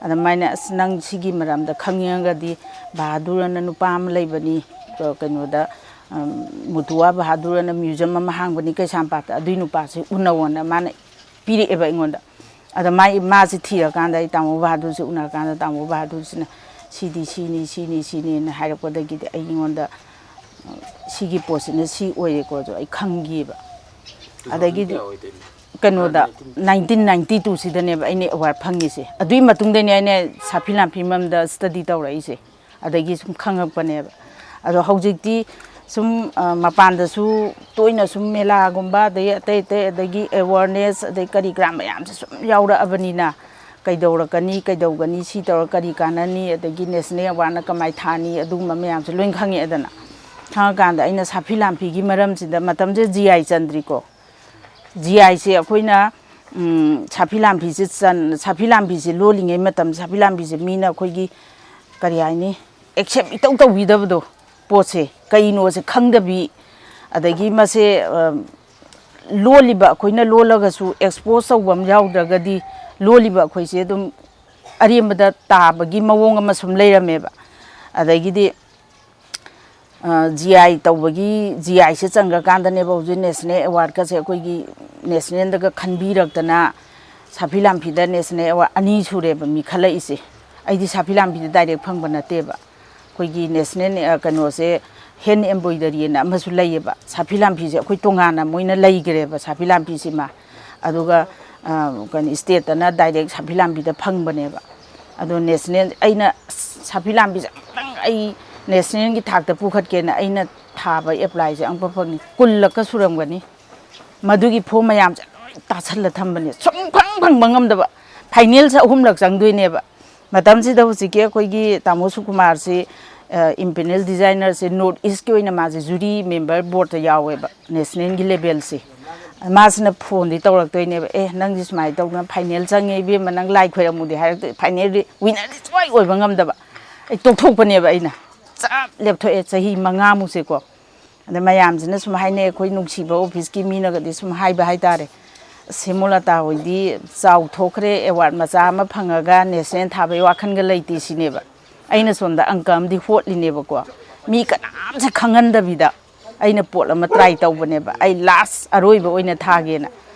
ꯑꯗꯨꯃꯥꯏꯅ, "ꯑꯁ, ꯅꯪ ꯁꯤꯒꯤ ꯃꯔꯝꯗ ꯈꯪꯅꯤꯡꯉꯒꯗꯤ ꯕꯍꯥꯗꯨꯔ ꯑꯅ ꯅꯨꯄꯥ ꯑꯃ ꯂꯩꯕꯅꯤ, ꯑ, ꯀꯩꯅꯣꯗ, ꯑ, ꯃꯨꯇꯨꯋꯥ ꯕꯍꯥꯗꯨꯔ ꯑꯅ ꯃ꯭ꯌꯨꯖꯝ ꯑꯃ ꯍꯥꯡꯕꯅꯤ ꯀꯩꯁꯥꯝꯄꯥꯠꯇ, ꯑꯗꯨꯏ ꯅꯨꯄꯥꯁꯤ ꯎꯅꯧꯑꯣꯅ" ꯃꯥꯅ ꯄꯤꯔꯛꯑꯦꯕ ꯑꯩꯉꯣꯟꯗ꯫ ꯑꯗ ꯃꯥꯏ, ꯃꯥꯁꯤ ꯊꯤꯔꯀꯥꯟꯗ ꯑꯩ ꯇꯥꯃꯣ ꯕꯍꯥꯗꯨꯔꯁꯤ ꯎꯅꯔꯀꯥꯟꯗ ꯇꯥꯃꯣ ꯕꯍꯥꯗꯨꯔꯁꯤꯅ "ꯁꯤꯗꯤ ꯁꯤꯅꯤ, ꯁꯤꯅꯤ, ꯁꯤꯅꯤꯅ" ꯍꯥꯏꯔꯛꯄꯗꯒꯤꯗꯤ ꯑꯩꯉꯣꯟꯗ, ꯑ, ꯁꯤꯒꯤ ꯄꯣꯠꯁꯤꯅ ꯁꯤ ꯑꯣꯏꯔꯦꯀꯣ ꯑꯗꯣ ꯑꯩ ꯈꯪꯈꯤꯕ꯫ ꯑꯗꯒꯤꯗꯤ ꯀꯌꯥ ꯑꯣꯏꯗꯣꯏꯅꯣ? ꯀꯩꯅꯣꯗ, ꯅꯥꯏꯟꯇꯤꯟ ꯅꯥꯏꯟꯇꯤ ꯇꯨ ꯁꯤꯗꯅꯦꯕ ꯑꯩꯅ ꯑꯦꯋꯥꯔꯗ ꯐꯪꯉꯤꯁꯦ꯫ ꯑꯗꯨꯏ ꯃꯇꯨꯡꯗꯅꯦ ꯑꯩꯅ ꯁꯥꯐꯤ ꯂꯥꯟꯐꯤ ꯃꯔꯝꯗ ꯁ꯭ꯇꯗꯤ ꯇꯧꯔꯛꯏꯁꯦ꯫ ꯑꯗꯒꯤ ꯁꯨꯝ ꯈꯪꯉꯛꯄꯅꯦꯕ꯫ ꯑꯗꯣ ꯍꯧꯖꯤꯛꯇꯤ ꯁꯨꯝ, ꯑ, ꯃꯄꯥꯟꯗꯁꯨ ꯇꯣꯏꯅ ꯁꯨꯝ ꯃꯦꯂꯥꯒꯨꯝꯕ, ꯑꯗꯒꯤ ꯑꯇꯩ ꯑꯇꯩ, ꯑꯗꯒꯤ ꯑꯦꯋꯥꯔꯅꯦꯁ, ꯑꯗꯩ ꯀꯔꯤ ꯀꯔꯥ ꯃꯌꯥꯝꯁꯦ ꯁꯨꯝ ꯌꯥꯎꯔꯛꯑꯕꯅꯤꯅ, ꯀꯩꯗꯧꯔꯛꯀꯅꯤ, ꯀꯩꯗꯧꯒꯅꯤ, ꯁꯤ ꯇꯧꯔ ꯀꯔꯤ ꯀꯥꯟꯅꯅꯤ, ꯑꯗꯒꯤ ꯅꯦꯁꯅꯦꯜ ꯑꯦꯋꯥꯔꯗꯅ ꯀꯃꯥꯏ ꯊꯥꯅꯤ, ꯑꯗꯨꯒꯨꯝꯕ ꯃꯌꯥꯝꯁꯦ ꯂꯣꯏ ꯈꯪꯉꯛꯑꯦꯗꯅ꯫ ꯈꯪꯉꯀꯥꯟꯗ ꯑꯩꯅ ꯁꯥꯐꯤ ꯂꯥꯟꯐꯤꯒꯤ ꯃꯔꯝꯁꯤꯗ, ꯃꯇꯝꯁꯦ ꯖꯤ ꯑꯥꯏ ꯆꯟꯗ꯭ꯔꯤꯀꯣ꯫ ꯖꯤ ꯑꯥꯏꯁꯦ ꯑꯩꯈꯣꯏꯅ, ꯎꯝ, ꯁꯥꯐꯤ ꯂꯥꯟꯐꯤꯁꯦ ꯆꯟ-, ꯁꯥꯐꯤ ꯂꯥꯟꯐꯤꯁꯦ ꯂꯣꯜꯂꯤꯉꯩ ꯃꯇꯝ, ꯁꯥꯐꯤ ꯂꯥꯟꯐꯤꯁꯦ ꯃꯤꯅ ꯑꯩꯈꯣꯏꯒꯤ, ꯀꯔꯤ ꯍꯥꯏꯅꯤ, ꯑꯦꯛꯁꯦꯞ ꯏꯇꯧ ꯇꯧꯕꯤꯗꯕꯗꯣ, ꯄꯣꯠꯁꯦ ꯀꯩꯅꯣꯁꯦ ꯈꯪꯗꯕꯤ, ꯑꯗꯒꯤ ꯃꯁꯦ, ꯑ, ꯂꯣꯜꯂꯤꯕ, ꯑꯩꯈꯣꯏꯅ ꯂꯣꯜꯂꯒꯁꯨ ꯑꯦꯛꯁꯄꯣꯖ ꯇꯧꯕ ꯑꯃ ꯌꯥꯎꯗ꯭ꯔꯒꯗꯤ ꯂꯣꯜꯂꯤꯕ ꯑꯩꯈꯣꯏꯁꯦ ꯑꯗꯨꯝ ꯑꯔꯦꯝꯕꯗ ꯇꯥꯕꯒꯤ ꯃꯑꯣꯡ ꯑꯃ ꯁꯨꯝ ꯂꯩꯔꯝꯃꯦꯕ꯫ ꯑꯗꯒꯤꯗꯤ ꯖꯤ ꯑꯥꯏ ꯇꯧꯕꯒꯤ, ꯖꯤ ꯑꯥꯏꯁꯦ ꯆꯟꯈ꯭ꯔꯀꯥꯟꯗꯅꯦꯕ ꯍꯧꯖꯤꯛ ꯅꯦꯁꯅꯦꯜ ꯑꯦꯋꯥꯔꯗꯀꯁꯦ ꯑꯩꯈꯣꯏꯒꯤ ꯅꯦꯁꯅꯦꯜꯗꯒ ꯈꯟꯕꯤꯔꯛꯇꯅ ꯁꯥꯐꯤ ꯂꯥꯟꯐꯤꯗ ꯅꯦꯁꯅꯦꯜ ꯑꯦꯋꯥꯔꯗ ꯑꯅꯤ ꯁꯨꯔꯦꯕ ꯃꯤ ꯈꯜꯂꯛꯏꯁꯦ꯫ ꯑꯩꯗꯤ ꯁꯥꯐꯤ ꯂꯥꯟꯐꯤꯗ ꯗꯥꯏꯔꯦꯛ ꯐꯪꯕ ꯅꯠꯇꯦꯕ꯫ ꯑꯩꯈꯣꯏꯒꯤ ꯅꯦꯁꯅꯦꯜ, ꯑ, ꯀꯩꯅꯣꯁꯦ, ꯍꯦꯟ ꯑꯦꯝꯕ꯭ꯔꯣꯏꯗꯔꯤ ꯑꯅ ꯑꯃꯁꯨ ꯂꯩꯌꯦꯕ꯫ ꯁꯥꯐꯤ ꯂꯥꯟꯐꯤꯁꯦ ꯑꯩꯈꯣꯏ ꯇꯣꯉꯥꯟꯅ ꯃꯣꯏꯅ ꯂꯩꯈ꯭ꯔꯦꯕ ꯁꯥꯐꯤ ꯂꯥꯟꯐꯤꯁꯤꯃ꯫ ꯑꯗꯨꯒ, ꯑ, ꯀꯩꯅꯣ, ꯁ꯭ꯇꯦꯠꯇꯅ ꯗꯥꯏꯔꯦꯛ ꯁꯥꯐꯤ ꯂꯥꯟꯐꯤꯗ ꯐꯪꯕꯅꯦꯕ꯫ ꯑꯗꯣ ꯅꯦꯁꯅꯦꯜ, ꯑꯩꯅ ꯁꯥꯐꯤ ꯂꯥꯟꯐꯤꯁꯦ ꯑꯃꯨꯛꯇꯪ ꯑꯩ ꯅꯦꯁꯅꯦꯜꯒꯤ ꯊꯥꯛꯇ ꯄꯨꯈꯠꯀꯦꯅ ꯑꯩꯅ ꯊꯥꯕ ꯑꯦꯄ꯭ꯂꯥꯏꯁꯦ ꯑꯃꯨꯛꯐꯥꯎ ꯐꯪꯉꯤ, ꯀꯨꯟꯂꯛꯀ ꯁꯨꯔꯝꯒꯅꯤ꯫ ꯃꯗꯨꯒꯤ ꯐꯣꯝ ꯃꯌꯥꯝꯁꯦ ꯂꯣꯏ ꯇꯥꯁꯜꯂ ꯊꯝꯕꯅꯦ, ꯁꯨꯡꯐꯪ ꯐꯪꯕ ꯉꯝꯗꯕ꯫ ꯐꯥꯏꯅꯦꯜꯁꯦ ꯑꯍꯨꯝꯂꯛ ꯆꯪꯗꯣꯏꯅꯦꯕ꯫ ꯃꯇꯝꯁꯤꯗ ꯍꯧꯖꯤꯛꯀꯤ ꯑꯩꯈꯣꯏꯒꯤ ꯇꯥꯃꯣ ꯁꯨꯀꯨꯃꯥꯔꯁꯤ, ꯑ, ꯏꯝꯄꯦꯅꯦꯜ ꯗꯤꯖꯥꯏꯅꯔꯁꯦ, ꯅꯣꯔꯠ ꯏꯁꯀꯤ ꯑꯣꯏꯅ ꯃꯥꯁꯦ ꯖꯨꯔꯤ ꯃꯦꯝꯕꯔ ꯕꯣꯔꯗꯇ ꯌꯥꯎꯋꯦꯕ, ꯅꯦꯁꯅꯦꯜꯒꯤ ꯂꯦꯕꯦꯜꯁꯦ꯫ ꯃꯥꯁꯤꯅ ꯐꯣꯟꯗꯤ ꯇꯧꯔꯛꯇꯣꯏꯅꯦꯕ, "ꯑꯦ, ꯅꯪꯗꯤ ꯁꯨꯃꯥꯏꯅ ꯇꯧꯗꯅ ꯐꯥꯏꯅꯦꯜ ꯆꯪꯉꯦ ꯏꯕꯦꯝꯃ, ꯅꯪ ꯂꯥꯏ ꯈꯣꯏꯔꯝꯃꯨꯗꯤ" ꯍꯥꯏꯔꯛꯇꯣꯏ, ꯐꯥꯏꯅꯦꯜꯗꯤ ꯋꯤꯅꯔꯗꯤ ꯁꯨꯡꯑꯣꯏ ꯑꯣꯏꯕ ꯉꯝꯗꯕ꯫ ꯑꯩ ꯇꯣꯛꯊꯣꯛꯄꯅꯦꯕ ꯑꯩꯅ꯫ ꯆꯞ ꯂꯦꯞꯊꯣꯛꯑꯦ, ꯆꯍꯤ ꯃꯉꯥꯃꯨꯛꯁꯦꯀꯣ꯫ ꯑꯗ ꯃꯌꯥꯝꯁꯤꯅ ꯁꯨꯝ ꯍꯥꯏꯅꯩ, ꯑꯩꯈꯣꯏ ꯅꯨꯡꯁꯤꯕ ꯑꯣꯐꯤꯁꯀꯤ ꯃꯤꯅꯒꯗꯤ ꯁꯨꯝ ꯍꯥꯏꯕ ꯍꯥꯏꯇꯥꯔꯦ, "ꯁꯦꯃꯣꯂꯇꯥ ꯍꯣꯏꯗꯤ ꯆꯥꯎꯊꯣꯛꯈ꯭ꯔꯦ, ꯑꯦꯋꯥꯔꯗ ꯃꯆꯥ ꯑꯃ ꯐꯪꯉꯒ ꯅꯦꯁꯅꯦꯜ ꯊꯥꯕꯩ ꯋꯥꯈꯜꯒ ꯂꯩꯇꯦ" ꯁꯤꯅꯦꯕ꯫ ꯑꯩꯅ ꯁꯣꯝꯗ ꯑꯪꯀ ꯑꯃꯗꯤ ꯍꯣꯠꯂꯤꯅꯦꯕꯀꯣ, ꯃꯤ ꯀꯅꯥꯝꯁꯦ ꯈꯪꯍꯟꯗꯕꯤꯗ꯫ ꯑꯩꯅ ꯄꯣꯠ ꯑꯃ ꯇ꯭ꯔꯥꯏ ꯇꯧꯕꯅꯦꯕ꯫ ꯑꯩ ꯂꯥꯁ ꯑꯔꯣꯏꯕ ꯑꯣꯏꯅ ꯊꯥꯒꯦꯅ꯫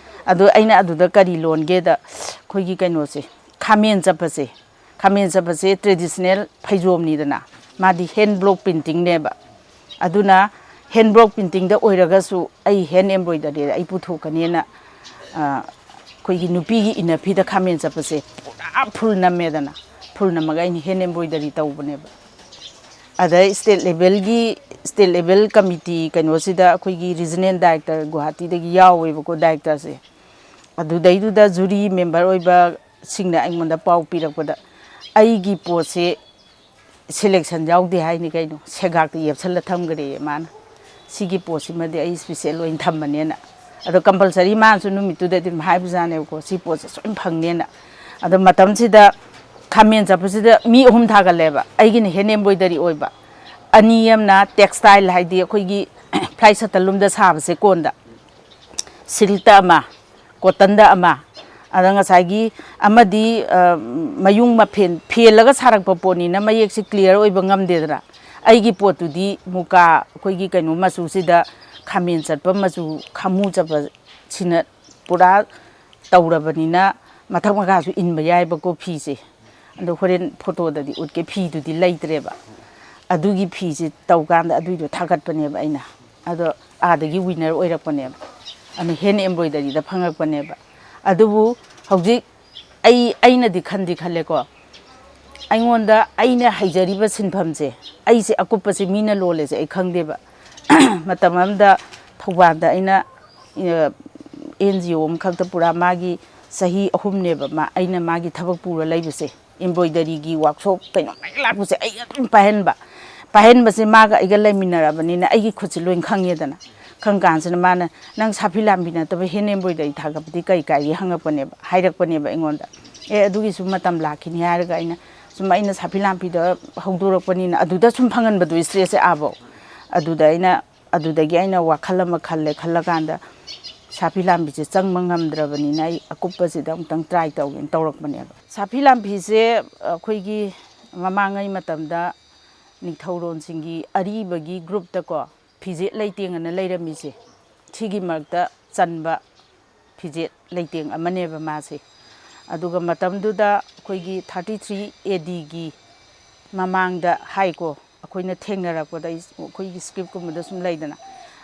ꯑꯗꯣ ꯑꯩꯅ ꯑꯗꯨꯗ ꯀꯔꯤ ꯂꯣꯟꯒꯦꯗ, ꯑꯩꯈꯣꯏꯒꯤ ꯀꯩꯅꯣꯁꯦ, ꯈꯥꯃꯦꯟ ꯆꯠꯄꯁꯦ, ꯈꯥꯃꯦꯟ ꯆꯠꯄꯁꯦ ꯇ꯭ꯔꯦꯗꯤꯁꯅꯦꯜ ꯐꯩꯖꯣꯝꯅꯤꯗꯅ, ꯃꯥꯗꯤ ꯍꯦꯟ ꯕ꯭ꯂꯣꯛ ꯄ꯭ꯔꯤꯟꯇꯤꯡꯅꯦꯕ꯫ ꯑꯗꯨꯅ ꯍꯦꯟ ꯕ꯭ꯂꯣꯛ ꯄ꯭ꯔꯤꯟꯇꯤꯡꯗ ꯑꯣꯏꯔꯒꯁꯨ ꯑꯩ ꯍꯦꯟ ꯑꯦꯝꯕ꯭ꯔꯣꯏꯗꯔꯤꯗ ꯑꯩ ꯄꯨꯊꯣꯛꯀꯅꯦꯅ, ꯑꯩꯈꯣꯏꯒꯤ ꯅꯨꯄꯤꯒꯤ ꯏꯟꯅ ꯐꯤꯗ ꯈꯥꯃꯦꯟ ꯆꯠꯄꯁꯦ ꯄꯨꯔꯥ ꯐꯨꯜ ꯅꯝꯃꯦꯗꯅ, ꯐꯨꯜ ꯅꯝꯃꯒ ꯑꯩꯅ ꯍꯦꯟ ꯑꯦꯝꯕ꯭ꯔꯣꯏꯗꯔꯤ ꯇꯧꯕꯅꯦꯕ꯫ ꯑꯗꯩ ꯁ꯭ꯇꯦꯠ ꯂꯦꯚꯦꯜꯒꯤ, ꯁ꯭ꯇꯦꯠ ꯂꯦꯚꯦꯜ ꯀꯃꯤꯇꯤ ꯀꯩꯅꯣꯁꯤꯗ, ꯑꯩꯈꯣꯏꯒꯤ ꯔꯤꯖꯅꯦꯜ ꯗꯥꯏꯔꯦꯛꯇꯔ ꯒꯨꯍꯥꯇꯤꯗꯒꯤ ꯌꯥꯎꯋꯦꯕꯀꯣ, ꯗꯥꯏꯔꯦꯛꯇꯔꯁꯦ꯫ ꯑꯗꯨꯗꯩꯗꯨꯗ ꯖꯨꯔꯤ ꯃꯦꯝꯕꯔ ꯑꯣꯏꯕꯁꯤꯡꯅ ꯑꯩꯉꯣꯟꯗ ꯄꯥꯎ ꯄꯤꯔꯛꯄꯗ, ꯑꯩꯒꯤ ꯄꯣꯠꯁꯦ ꯁꯦꯂꯦꯛꯁꯟ ꯌꯥꯎꯗꯦ ꯍꯥꯏꯅꯤ ꯀꯩꯅꯣ, ꯁꯦꯒꯥꯛꯇ ꯌꯦꯞꯁꯜꯂ ꯊꯝꯈ꯭ꯔꯦꯌꯦ ꯃꯥꯅ꯫ "ꯁꯤꯒꯤ ꯄꯣꯠꯁꯤꯃꯗꯤ ꯑꯩ ꯏꯁꯄꯤꯁꯦꯜ ꯑꯣꯏꯅ ꯊꯝꯕꯅꯦꯅ"꯫ ꯑꯗꯣ ꯀꯝꯄꯜꯁꯔꯤ ꯃꯥꯅꯁꯨ ꯅꯨꯃꯤꯠꯇꯨꯗꯗꯤ ꯑꯗꯨꯝ ꯍꯥꯏꯕꯖꯥꯠꯅꯦꯕꯀꯣ, "ꯁꯤ ꯄꯣꯠꯁꯦ ꯁꯣꯏꯅ ꯐꯪꯅꯦꯅ"꯫ ꯑꯗꯣ ꯃꯇꯝꯁꯤꯗ ꯈꯥꯃꯦꯟ ꯆꯠꯄꯁꯤꯗ ꯃꯤ ꯑꯍꯨꯝ ꯊꯥꯒꯠꯂꯦꯕ, ꯑꯩꯒꯤꯅ ꯍꯦꯟ ꯑꯦꯝꯕ꯭ꯔꯣꯏꯗꯔꯤ ꯑꯣꯏꯕ, ꯑꯅꯤ ꯑꯃꯅ ꯇꯦꯛꯁꯇꯥꯏꯜ, ꯍꯥꯏꯗꯤ ꯑꯩꯈꯣꯏꯒꯤ ꯐ꯭ꯂꯥꯏꯠ ꯁꯇꯜꯂꯨꯝꯗ ꯁꯥꯕꯁꯦ ꯀꯣꯟꯗ, ꯁꯤꯜꯛꯇ ꯑꯃ, ꯀꯣꯇꯟꯗ ꯑꯃ, ꯑꯗ ꯉꯁꯥꯏꯒꯤ ꯑꯃꯗꯤ, ꯑ, ꯃꯌꯨꯡ ꯃꯐꯦꯟ ꯐꯦꯜꯂꯒ ꯁꯥꯔꯛꯄ ꯄꯣꯠꯅꯤꯅ ꯃꯌꯦꯛꯁꯦ ꯀ꯭ꯂꯤꯌꯥꯔ ꯑꯣꯏꯕ ꯉꯝꯗꯦꯗꯅ꯫ ꯑꯩꯒꯤ ꯄꯣꯠꯇꯨꯗꯤ ꯃꯨꯀꯥ, ꯑꯩꯈꯣꯏꯒꯤ ꯀꯩꯅꯣ ꯃꯆꯨꯁꯤꯗ, ꯈꯥꯃꯦꯟ ꯆꯠꯄ ꯃꯆꯨ, ꯈꯥꯃꯨ ꯆꯠꯄꯁꯤꯅ ꯄꯨꯔꯥ ꯇꯧꯔꯕꯅꯤꯅ ꯃꯊꯛ ꯃꯈꯥꯁꯨ ꯏꯟꯕ ꯌꯥꯏꯕꯀꯣ ꯐꯤꯁꯦ꯫ ꯑꯗꯣ ꯍꯣꯔꯦꯟ ꯐꯣꯇꯣꯗꯗꯤ ꯎꯠꯀꯦ, ꯐꯤꯗꯨꯗꯤ ꯂꯩꯇ꯭ꯔꯦꯕ꯫ ꯑꯗꯨꯒꯤ ꯐꯤꯁꯦ ꯇꯧꯀꯥꯟꯗ ꯑꯗꯨꯏꯗꯣ ꯊꯥꯒꯠꯄꯅꯦꯕ ꯑꯩꯅ꯫ ꯑꯗꯣ ꯑꯥꯗꯒꯤ ꯋꯤꯟꯅꯔ ꯑꯣꯏꯔꯛꯄꯅꯦꯕ꯫ ꯑꯗꯨ ꯍꯦꯟ ꯑꯦꯝꯕ꯭ꯔꯣꯏꯗꯔꯤꯗ ꯐꯪꯉꯛꯄꯅꯦꯕ꯫ ꯑꯗꯨꯕꯨ ꯍꯧꯖꯤꯛ ꯑꯩ, ꯑꯩꯅꯗꯤ ꯈꯟꯗꯤ ꯈꯜꯂꯦꯀꯣ, ꯑꯩꯉꯣꯟꯗ, ꯑꯩꯅ ꯍꯩꯖꯔꯤꯕ ꯁꯤꯟꯐꯝꯁꯦ, ꯑꯩꯁꯦ ꯑꯀꯨꯞꯄꯁꯦ ꯃꯤꯅ ꯂꯣꯜꯂꯦꯁꯦ ꯑꯩ ꯈꯪꯗꯦꯕ꯫ ꯃꯇꯝ ꯑꯃꯗ ꯊꯧꯕꯥꯜꯗ ꯑꯩꯅ, ꯑꯦꯟ ꯖꯤ ꯑꯣ ꯑꯃꯈꯛꯇ ꯄꯨꯔꯥ ꯃꯥꯒꯤ ꯆꯍꯤ ꯑꯍꯨꯝꯅꯦꯕ ꯃꯥ, ꯑꯩꯅ ꯃꯥꯒꯤ ꯊꯕꯛ ꯄꯨꯔ ꯂꯩꯕꯁꯦ꯫ ꯑꯦꯝꯕ꯭ꯔꯣꯏꯗꯔꯤꯒꯤ ꯋꯥꯛꯁꯣꯞ ꯀꯩꯅꯣ ꯃꯌꯥꯝ ꯂꯥꯛꯄꯁꯦ ꯑꯩ ꯑꯗꯨꯝ ꯄꯥꯏꯍꯟꯕ꯫ ꯄꯥꯏꯍꯟꯕꯁꯦ ꯃꯥꯒ ꯑꯩꯒ ꯂꯩꯃꯤꯟꯅꯔꯕꯅꯤꯅ ꯑꯩꯒꯤ ꯈꯨꯠꯁꯦ ꯂꯣꯏ ꯈꯪꯉꯦꯗꯅ꯫ ꯈꯪ ꯀꯥꯟꯁꯤꯗ ꯃꯥꯅ, "ꯅꯪ ꯁꯥꯐꯤ ꯂꯥꯟꯕꯤ ꯅꯠꯇꯕ ꯍꯦꯟ ꯑꯦꯝꯕ꯭ꯔꯣꯏꯗꯔꯤ ꯊꯥꯒꯠꯄꯗꯤ ꯀꯩ ꯀꯥꯏꯒꯦ?" ꯍꯪꯉꯛꯄꯅꯦꯕ, ꯍꯥꯏꯔꯛꯄꯅꯦꯕ ꯑꯩꯉꯣꯟꯗ꯫ "ꯑꯦ, ꯑꯗꯨꯒꯤꯁꯨ ꯃꯇꯝ ꯂꯥꯛꯈꯤꯅꯤ" ꯍꯥꯏꯔꯒ ꯑꯩꯅ ꯁꯨꯝ ꯑꯩꯅ ꯁꯥꯐꯤ ꯂꯥꯝꯐꯤꯗ ꯍꯧꯗꯣꯔꯛꯄꯅꯤꯅ ꯑꯗꯨꯗ ꯁꯨꯝ ꯐꯪꯍꯟꯕꯗꯣ, ꯏꯁꯇ꯭ꯔꯦꯁꯁꯦ ꯑꯥꯐꯧ꯫ ꯑꯗꯨꯗ ꯑꯩꯅ, ꯑꯗꯨꯗꯒꯤ ꯑꯩꯅ ꯋꯥꯈꯜ ꯑꯃ ꯈꯜꯂꯦ꯫ ꯈꯜꯂꯀꯥꯟꯗ ꯁꯥꯐꯤ ꯂꯥꯝꯐꯤꯁꯦ ꯆꯪꯕ ꯉꯝꯗ꯭ꯔꯕꯅꯤꯅ ꯑꯩ ꯑꯀꯨꯞꯄꯁꯤꯗ ꯑꯃꯨꯛꯇꯪ ꯇ꯭ꯔꯥꯏ ꯇꯧꯒꯦꯅ ꯇꯧꯔꯛꯄꯅꯦꯕ꯫ ꯁꯥꯐꯤ ꯂꯥꯝꯐꯤꯁꯦ ꯑꯩꯈꯣꯏꯒꯤ ꯃꯃꯥꯡꯉꯩ ꯃꯇꯝꯗ ꯅꯤꯡꯊꯧꯔꯣꯟꯁꯤꯡꯒꯤ ꯑꯔꯤꯕꯒꯤ ꯒ꯭ꯔꯨꯞꯇꯀꯣ, ꯐꯤꯖꯦꯠ ꯂꯩꯇꯦꯡ ꯑꯅ ꯂꯩꯔꯝꯃꯤꯁꯦ, ꯁꯤꯒꯤ ꯃꯔꯛꯇ ꯆꯟꯕ ꯐꯤꯖꯦꯠ ꯂꯩꯇꯦꯡ ꯑꯃꯅꯦꯕ ꯃꯥꯁꯦ꯫ ꯑꯗꯨꯒ ꯃꯇꯝꯗꯨꯗ ꯑꯩꯈꯣꯏꯒꯤ ꯊꯥꯔꯇꯤ ꯊ꯭ꯔꯤ ꯑꯦ ꯗꯤꯒꯤ ꯃꯃꯥꯡꯗ ꯍꯥꯏꯀꯣ, ꯑꯩꯈꯣꯏꯅ ꯊꯦꯡꯅꯔꯛꯄꯗ, ꯑꯩꯈꯣꯏꯒꯤ ꯁ꯭ꯀ꯭ꯔꯤꯞꯀꯨꯝꯕꯗ ꯁꯨꯝ ꯂꯩꯗꯅ,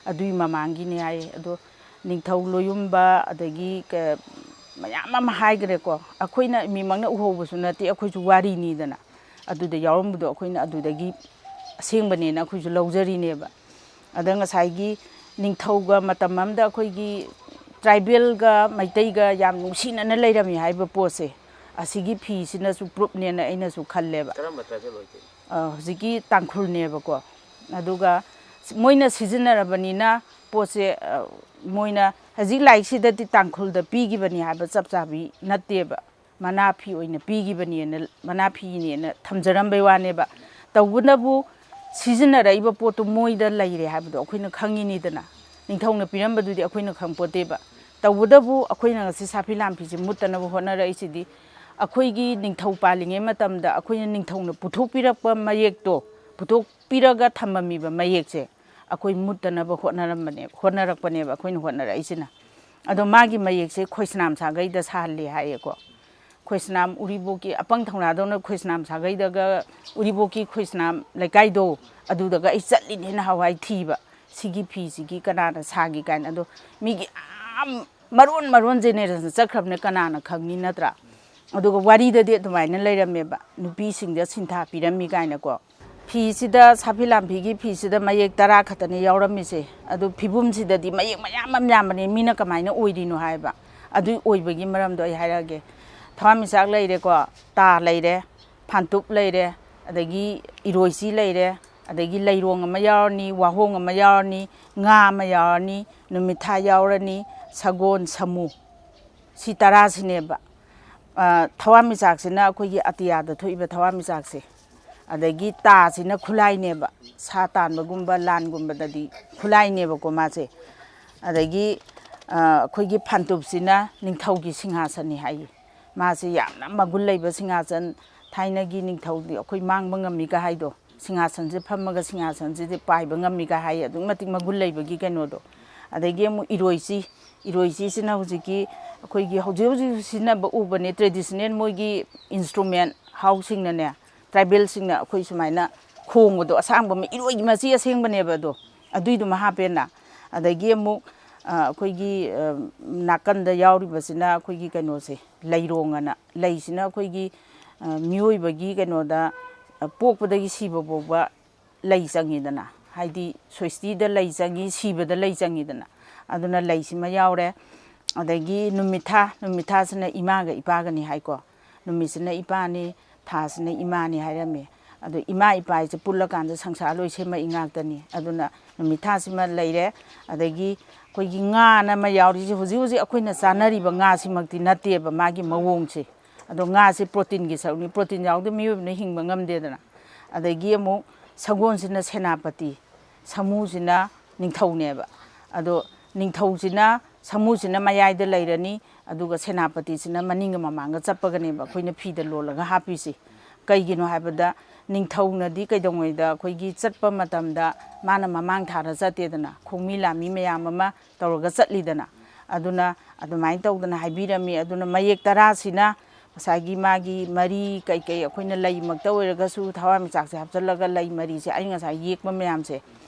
ꯑꯗꯨꯒꯤ ꯃꯃꯥꯡꯒꯤꯅꯤ ꯍꯥꯏꯌꯦ꯫ ꯑꯗꯣ ꯅꯤꯡꯊꯧ ꯂꯣꯌꯨꯝꯕ, ꯑꯗꯒꯤ ꯀ-, ꯃꯌꯥꯝ ꯑꯃ ꯍꯥꯏꯈ꯭ꯔꯦꯀꯣ꯫ ꯑꯩꯈꯣꯏꯅ ꯃꯤꯃꯛꯅ ꯎꯍꯧꯕꯁꯨ ꯅꯠꯇꯦ, ꯑꯩꯈꯣꯏꯁꯨ ꯋꯥꯔꯤꯅꯤꯗꯅ꯫ ꯑꯗꯨꯗ ꯌꯥꯎꯔꯝꯕꯗꯣ ꯑꯩꯈꯣꯏꯅ ꯑꯗꯨꯗꯒꯤ ꯑꯁꯦꯡꯕꯅꯦꯅ ꯑꯩꯈꯣꯏꯁꯨ ꯂꯧꯖꯔꯤꯅꯦꯕ꯫ ꯑꯗ ꯉꯁꯥꯏꯒꯤ ꯅꯤꯡꯊꯧꯒ ꯃꯇꯝ ꯑꯃꯗ ꯑꯩꯈꯣꯏꯒꯤ ꯇ꯭ꯔꯥꯏꯕꯦꯜꯒ ꯃꯩꯇꯩꯒ ꯌꯥꯝ ꯅꯨꯡꯁꯤꯅꯅ ꯂꯩꯔꯝꯃꯤ ꯍꯥꯏꯕ ꯄꯣꯠꯁꯦ, ꯑꯁꯤꯒꯤ ꯐꯤꯁꯤꯅꯁꯨ ꯄ꯭ꯔꯨꯞꯅꯦꯅ ꯑꯩꯅꯁꯨ ꯈꯜꯂꯦꯕ꯫ ꯀꯔꯝꯕ ꯇ꯭ꯔꯥꯏꯕꯦꯜ ꯑꯣꯏꯗꯣꯏꯅꯣ? ꯑ, ꯍꯧꯖꯤꯛꯀꯤ ꯇꯥꯡꯈꯨꯜꯅꯦꯕꯀꯣ꯫ ꯑꯗꯨꯒ ꯃꯣꯏꯅ ꯁꯤꯖꯤꯟꯅꯔꯕꯅꯤꯅ ꯄꯣꯠꯁꯦ, ꯑ, ꯃꯣꯏꯅ ꯍꯧꯖꯤꯛ ꯂꯥꯏꯔꯤꯛꯁꯤꯗꯗꯤ ꯇꯥꯡꯈꯨꯜꯗ ꯄꯤꯈꯤꯕꯅꯤ ꯍꯥꯏꯕ ꯆꯞ ꯆꯥꯕꯤ ꯅꯠꯇꯦꯕ꯫ ꯃꯅꯥ ꯐꯤ ꯑꯣꯏꯅ ꯄꯤꯈꯤꯕꯅꯦꯅ, ꯃꯅꯥ ꯐꯤꯅꯦꯅ ꯊꯝꯖꯔꯝꯕꯩ ꯋꯥꯅꯦꯕ꯫ ꯇꯧꯕꯅꯕꯨ ꯁꯤꯖꯤꯟꯅꯔꯛꯏꯕ ꯄꯣꯠꯇꯨ ꯃꯣꯏꯗ ꯂꯩꯔꯦ ꯍꯥꯏꯕꯗꯣ ꯑꯩꯈꯣꯏꯅ ꯈꯪꯉꯤꯅꯤꯗꯅ꯫ ꯅꯤꯡꯊꯧꯅ ꯄꯤꯔꯝꯕꯗꯨꯗꯤ ꯑꯩꯈꯣꯏꯅ ꯈꯪꯄꯣꯠꯇꯦꯕ꯫ ꯇꯧꯕꯇꯕꯨ ꯑꯩꯈꯣꯏꯅ ꯉꯁꯤ ꯁꯥꯐꯤ ꯂꯥꯝꯐꯤꯁꯦ ꯃꯨꯠꯇꯅꯕ ꯍꯣꯠꯅꯔꯛꯏꯁꯤꯗꯤ, ꯑꯩꯈꯣꯏꯒꯤ ꯅꯤꯡꯊꯧ ꯄꯥꯜꯂꯤꯉꯩ ꯃꯇꯝꯗ ꯑꯩꯈꯣꯏꯅ ꯅꯤꯡꯊꯧꯅ ꯄꯨꯊꯣꯛꯄꯤꯔꯛꯄ ꯃꯌꯦꯛꯇꯣ, ꯄꯨꯊꯣꯛꯄꯤꯔꯒ ꯊꯝꯃꯝꯃꯤꯕ ꯃꯌꯦꯛꯁꯦ, ꯑꯩꯈꯣꯏ ꯃꯨꯠꯇꯅꯕ ꯍꯣꯠꯅꯔꯝꯕꯅꯦ, ꯍꯣꯠꯅꯔꯛꯄꯅꯦꯕ ꯑꯩꯈꯣꯏꯅ ꯍꯣꯠꯅꯔꯛꯏꯁꯤꯅ꯫ ꯑꯗꯣ ꯃꯥꯒꯤ ꯃꯌꯦꯛꯁꯦ ꯈꯣꯏꯁꯅꯥꯝ ꯁꯥꯒꯩꯗ ꯁꯥꯍꯜꯂꯤ ꯍꯥꯏꯌꯦꯀꯣ꯫ ꯈꯣꯏꯁꯅꯥꯝ ꯎꯔꯤꯕꯣꯛꯀꯤ ꯑꯄꯪ ꯊꯧꯅꯥꯗꯧꯅ ꯈꯣꯏꯁꯅꯥꯝ ꯁꯥꯒꯩꯗꯒ, ꯎꯔꯤꯕꯣꯛꯀꯤ ꯈꯣꯏꯁꯅꯥꯝ ꯂꯩꯀꯥꯏꯗꯣ, ꯑꯗꯨꯗꯒ ꯑꯩ ꯆꯠꯂꯤꯅꯦ ꯅꯍꯥꯟꯋꯥꯏ ꯊꯤꯕ꯫ ꯁꯤꯒꯤ ꯐꯤꯁꯤꯒꯤ ꯀꯅꯥꯅ ꯁꯥꯈꯤ ꯀꯥꯏꯅ꯫ ꯑꯗꯣ ꯃꯤꯒꯤ ꯑꯥ ꯃꯔꯣꯟ ꯃꯔꯣꯟ ꯖꯦꯅꯦꯔꯦꯁꯟ ꯆꯠꯈ꯭ꯔꯕꯅꯤꯅ ꯀꯅꯥꯅ ꯈꯪꯅꯤ, ꯅꯠꯇ꯭ꯔꯥ? ꯑꯗꯨꯒ ꯋꯥꯔꯤꯗꯗꯤ ꯑꯗꯨꯃꯥꯏꯅ ꯂꯩꯔꯝꯃꯦꯕ, ꯅꯨꯄꯤꯁꯤꯡꯗ ꯁꯤꯟꯊꯥ ꯄꯤꯔꯝꯃꯤ ꯀꯥꯏꯅꯀꯣ꯫ ꯐꯤꯁꯤꯗ, ꯁꯥꯐꯤ ꯂꯥꯝꯐꯤꯒꯤ ꯐꯤꯁꯤꯗ ꯃꯌꯦꯛ ꯇꯔꯥ ꯈꯛꯇꯅꯦ ꯌꯥꯎꯔꯝꯃꯤꯁꯦ꯫ ꯑꯗꯨ ꯐꯤꯕꯨꯝꯁꯤꯗꯗꯤ ꯃꯌꯦꯛ ꯃꯌꯥꯝ ꯑꯃ ꯌꯥꯝꯕꯅꯦ, ꯃꯤꯅ ꯀꯃꯥꯏꯅ ꯑꯣꯏꯔꯤꯅꯣ ꯍꯥꯏꯕ꯫ ꯑꯗꯨ ꯑꯣꯏꯕꯒꯤ ꯃꯔꯝꯗꯣ ꯑꯩ ꯍꯥꯏꯔꯛꯑꯒꯦ꯫ ꯊꯋꯥꯟꯃꯤꯆꯥꯛ ꯂꯩꯔꯦꯀꯣ, ꯇꯥ ꯂꯩꯔꯦ, ꯐꯥꯟꯇꯨꯞ ꯂꯩꯔꯦ, ꯑꯗꯒꯤ ꯏꯔꯣꯏꯆꯤ ꯂꯩꯔꯦ, ꯑꯗꯒꯤ ꯂꯩꯔꯣꯡ ꯑꯃ ꯌꯥꯎꯔꯅꯤ, ꯋꯥꯍꯣꯡ ꯑꯃ ꯌꯥꯎꯔꯅꯤ, ꯉꯥ ꯑꯃ ꯌꯥꯎꯔꯅꯤ, ꯅꯨꯃꯤꯠ ꯊꯥ ꯌꯥꯎꯔꯅꯤ, ꯁꯒꯣꯜ, ꯁꯥꯃꯨ, ꯁꯤ ꯇꯔꯥꯁꯤꯅꯦꯕ꯫ ꯊꯋꯥꯟꯃꯤꯆꯥꯛꯁꯤꯅ ꯑꯩꯈꯣꯏꯒꯤ ꯑꯇꯤꯌꯥꯗ ꯊꯣꯛꯏꯕ ꯊꯋꯥꯟꯃꯤꯆꯥꯛꯁꯦ, ꯑꯗꯒꯤ ꯇꯥꯁꯤꯅ ꯈꯨꯠꯂꯥꯏꯅꯦꯕ, ꯁꯥ ꯇꯥꯟꯕꯒꯨꯝꯕ ꯂꯥꯟꯒꯨꯝꯕꯗꯗꯤ ꯈꯨꯠꯂꯥꯏꯅꯦꯕꯀꯣ ꯃꯥꯁꯦ꯫ ꯑꯗꯒꯤ ꯑꯩꯈꯣꯏꯒꯤ ꯐꯥꯟꯇꯨꯞꯁꯤꯅ ꯅꯤꯡꯊꯧꯒꯤ ꯁꯤꯡꯍꯥꯁꯟꯅꯤ ꯍꯥꯏꯌꯦ꯫ ꯃꯥꯁꯤ ꯌꯥꯝꯅ ꯃꯒꯨꯟ ꯂꯩꯕ ꯁꯤꯡꯍꯥꯁꯟ, ꯊꯥꯏꯅꯒꯤ ꯅꯤꯡꯊꯧꯗꯤ ꯑꯩꯈꯣꯏ ꯃꯥꯡꯕ ꯉꯝꯃꯤꯒ ꯍꯥꯏꯗꯣ, ꯁꯤꯡꯍꯥꯁꯟꯁꯦ ꯐꯝꯃꯒ ꯁꯤꯡꯍꯥꯁꯟꯁꯤꯗꯤ ꯄꯥꯏꯕ ꯉꯝꯃꯤꯒ ꯍꯥꯏ, ꯑꯗꯨꯛꯀꯤ ꯃꯇꯤꯛ ꯃꯒꯨꯟ ꯂꯩꯕꯒꯤ ꯀꯩꯅꯣꯗꯣ꯫ ꯑꯗꯒꯤ ꯑꯃꯨꯛ ꯏꯔꯣꯏꯆꯤ, ꯏꯔꯣꯏꯆꯤꯁꯤꯅ ꯍꯧꯖꯤꯛꯀꯤ ꯑꯩꯈꯣꯏꯒꯤ ꯍꯧꯖꯤꯛ ꯍꯧꯖꯤꯛ ꯁꯤꯖꯤꯟꯅꯕ ꯎꯕꯅꯦ, ꯇ꯭ꯔꯦꯗꯤꯁꯅꯦꯜ ꯃꯣꯏꯒꯤ ꯏꯟꯁꯇ꯭ꯔꯨꯃꯦꯟ ꯍꯥꯎꯁꯤꯡꯅꯅꯦ, ꯇ꯭ꯔꯥꯏꯕꯦꯜꯁꯤꯡꯅ ꯑꯩꯈꯣꯏ ꯁꯨꯃꯥꯏꯅ ꯈꯣꯡꯕꯗꯣ, ꯑꯁꯥꯡꯕ ꯑꯃ, ꯏꯔꯣꯏꯒꯤ ꯃꯆꯤ ꯑꯁꯦꯡꯕꯅꯦꯕ ꯑꯗꯣ, ꯑꯗꯨꯏꯗꯨꯃ ꯍꯥꯞꯄꯦꯅ꯫ ꯑꯗꯒꯤ ꯑꯃꯨꯛ ꯑꯩꯈꯣꯏꯒꯤ ꯅꯥꯀꯟꯗ ꯌꯥꯎꯔꯤꯕꯁꯤꯅ ꯑꯩꯈꯣꯏꯒꯤ ꯀꯩꯅꯣꯁꯦ, ꯂꯩꯔꯣꯡ ꯑꯅ, ꯂꯩꯁꯤꯅ ꯑꯩꯈꯣꯏꯒꯤ ꯃꯤꯑꯣꯏꯕꯒꯤ ꯀꯩꯅꯣꯗ, ꯄꯣꯛꯄꯗꯒꯤ ꯁꯤꯕ ꯐꯥꯎꯕ ꯂꯩ ꯆꯪꯉꯤꯗꯅ, ꯍꯥꯏꯗꯤ ꯁꯣꯏꯁꯇꯤꯗ ꯂꯩ ꯆꯪꯉꯤ, ꯁꯤꯕꯗ ꯂꯩ ꯆꯪꯉꯤꯗꯅ꯫ ꯑꯗꯨꯅ ꯂꯩꯁꯤꯃ ꯌꯥꯎꯔꯦ꯫ ꯑꯗꯒꯤ ꯅꯨꯃꯤꯠ ꯊꯥ, ꯅꯨꯃꯤꯠ ꯊꯥꯁꯤꯅ ꯏꯃꯥꯒ ꯏꯄꯥꯒꯅꯤ ꯍꯥꯏꯀꯣ꯫ ꯅꯨꯃꯤꯠꯁꯤꯅ ꯏꯄꯥꯅꯤ, ꯊꯥꯁꯤꯅ ꯏꯃꯥꯅꯤ ꯍꯥꯏꯔꯝꯃꯤ꯫ ꯑꯗꯣ ꯏꯃꯥ ꯏꯄꯥ ꯍꯥꯏꯁꯦ ꯄꯨꯜꯂꯀꯥꯟꯗ ꯁꯪꯁꯥꯔ ꯂꯣꯏ ꯁꯦꯝꯃꯛꯏ ꯉꯥꯛꯇꯅꯤ꯫ ꯑꯗꯨꯅ ꯅꯨꯃꯤꯠ ꯊꯥꯁꯤꯃ ꯂꯩꯔꯦ꯫ ꯑꯗꯒꯤ ꯑꯩꯈꯣꯏꯒꯤ ꯉꯥꯅ ꯑꯃ ꯌꯥꯎꯔꯤꯁꯦ, ꯍꯧꯖꯤꯛ ꯍꯧꯖꯤꯛ ꯑꯩꯈꯣꯏꯅ ꯆꯥꯅꯔꯤꯕ ꯉꯥꯁꯤꯃꯛꯇꯤ ꯅꯠꯇꯦꯕ, ꯃꯥꯒꯤ ꯃꯑꯣꯡꯁꯦ꯫ ꯑꯗꯣ ꯉꯥꯁꯦ ꯄ꯭ꯔꯣꯇꯤꯟꯒꯤ ꯁꯔꯨꯛꯅꯤ, ꯄ꯭ꯔꯣꯇꯤꯟ ꯌꯥꯎꯗ ꯃꯤꯑꯣꯏꯕꯅ ꯍꯤꯡꯕ ꯉꯝꯗꯦꯗꯅ꯫ ꯑꯗꯒꯤ ꯑꯃꯨꯛ ꯁꯒꯣꯜꯁꯤꯅ ꯁꯦꯅꯥꯄꯇꯤ, ꯁꯥꯃꯨꯁꯤꯅ ꯅꯤꯡꯊꯧꯅꯦꯕ꯫ ꯑꯗꯣ ꯅꯤꯡꯊꯧꯁꯤꯅ, ꯁꯥꯃꯨꯁꯤꯅ ꯃꯌꯥꯏꯗ ꯂꯩꯔꯅꯤ, ꯑꯗꯨꯒ ꯁꯦꯅꯥꯄꯇꯤꯁꯤꯅ ꯃꯅꯤꯡꯒ ꯃꯃꯥꯡꯒ ꯆꯠꯄꯒꯅꯦꯕ ꯑꯩꯈꯣꯏꯅ ꯐꯤꯗ ꯂꯣꯜꯂꯒ ꯍꯥꯞꯄꯤꯁꯤ꯫ ꯀꯩꯒꯤꯅꯣ ꯍꯥꯏꯕꯗ, ꯅꯤꯡꯊꯧꯅꯗꯤ ꯀꯩꯗꯧꯉꯩꯗ ꯑꯩꯈꯣꯏꯒꯤ ꯆꯠꯄ ꯃꯇꯝꯗ ꯃꯥꯅ ꯃꯃꯥꯡ ꯊꯥꯔ ꯆꯠꯇꯦꯗꯅ, ꯈꯣꯡꯃꯤ ꯂꯥꯃꯤ ꯃꯌꯥꯝ ꯑꯃ ꯇꯧꯔꯒ ꯆꯠꯂꯤꯗꯅ꯫ ꯑꯗꯨꯅ ꯑꯗꯨꯃꯥꯏꯅ ꯇꯧꯗꯅ ꯍꯥꯏꯕꯤꯔꯝꯃꯤ꯫ ꯑꯗꯨꯅ ꯃꯌꯦꯛ ꯇꯔꯥꯁꯤꯅ ꯉꯁꯥꯏꯒꯤ ꯃꯥꯒꯤ ꯃꯔꯤ ꯀꯩꯀꯩ, ꯑꯩꯈꯣꯏꯅ ꯂꯩꯃꯛꯇ ꯑꯣꯏꯔꯒꯁꯨ ꯊꯋꯥꯟꯃꯤꯆꯥꯛꯁꯦ ꯍꯥꯞꯆꯤꯜꯂꯒ, ꯂꯩ ꯃꯔꯤꯁꯦ, ꯑꯩ ꯉꯁꯥꯏ ꯌꯦꯛꯄ ꯃꯌꯥꯝꯁꯦ,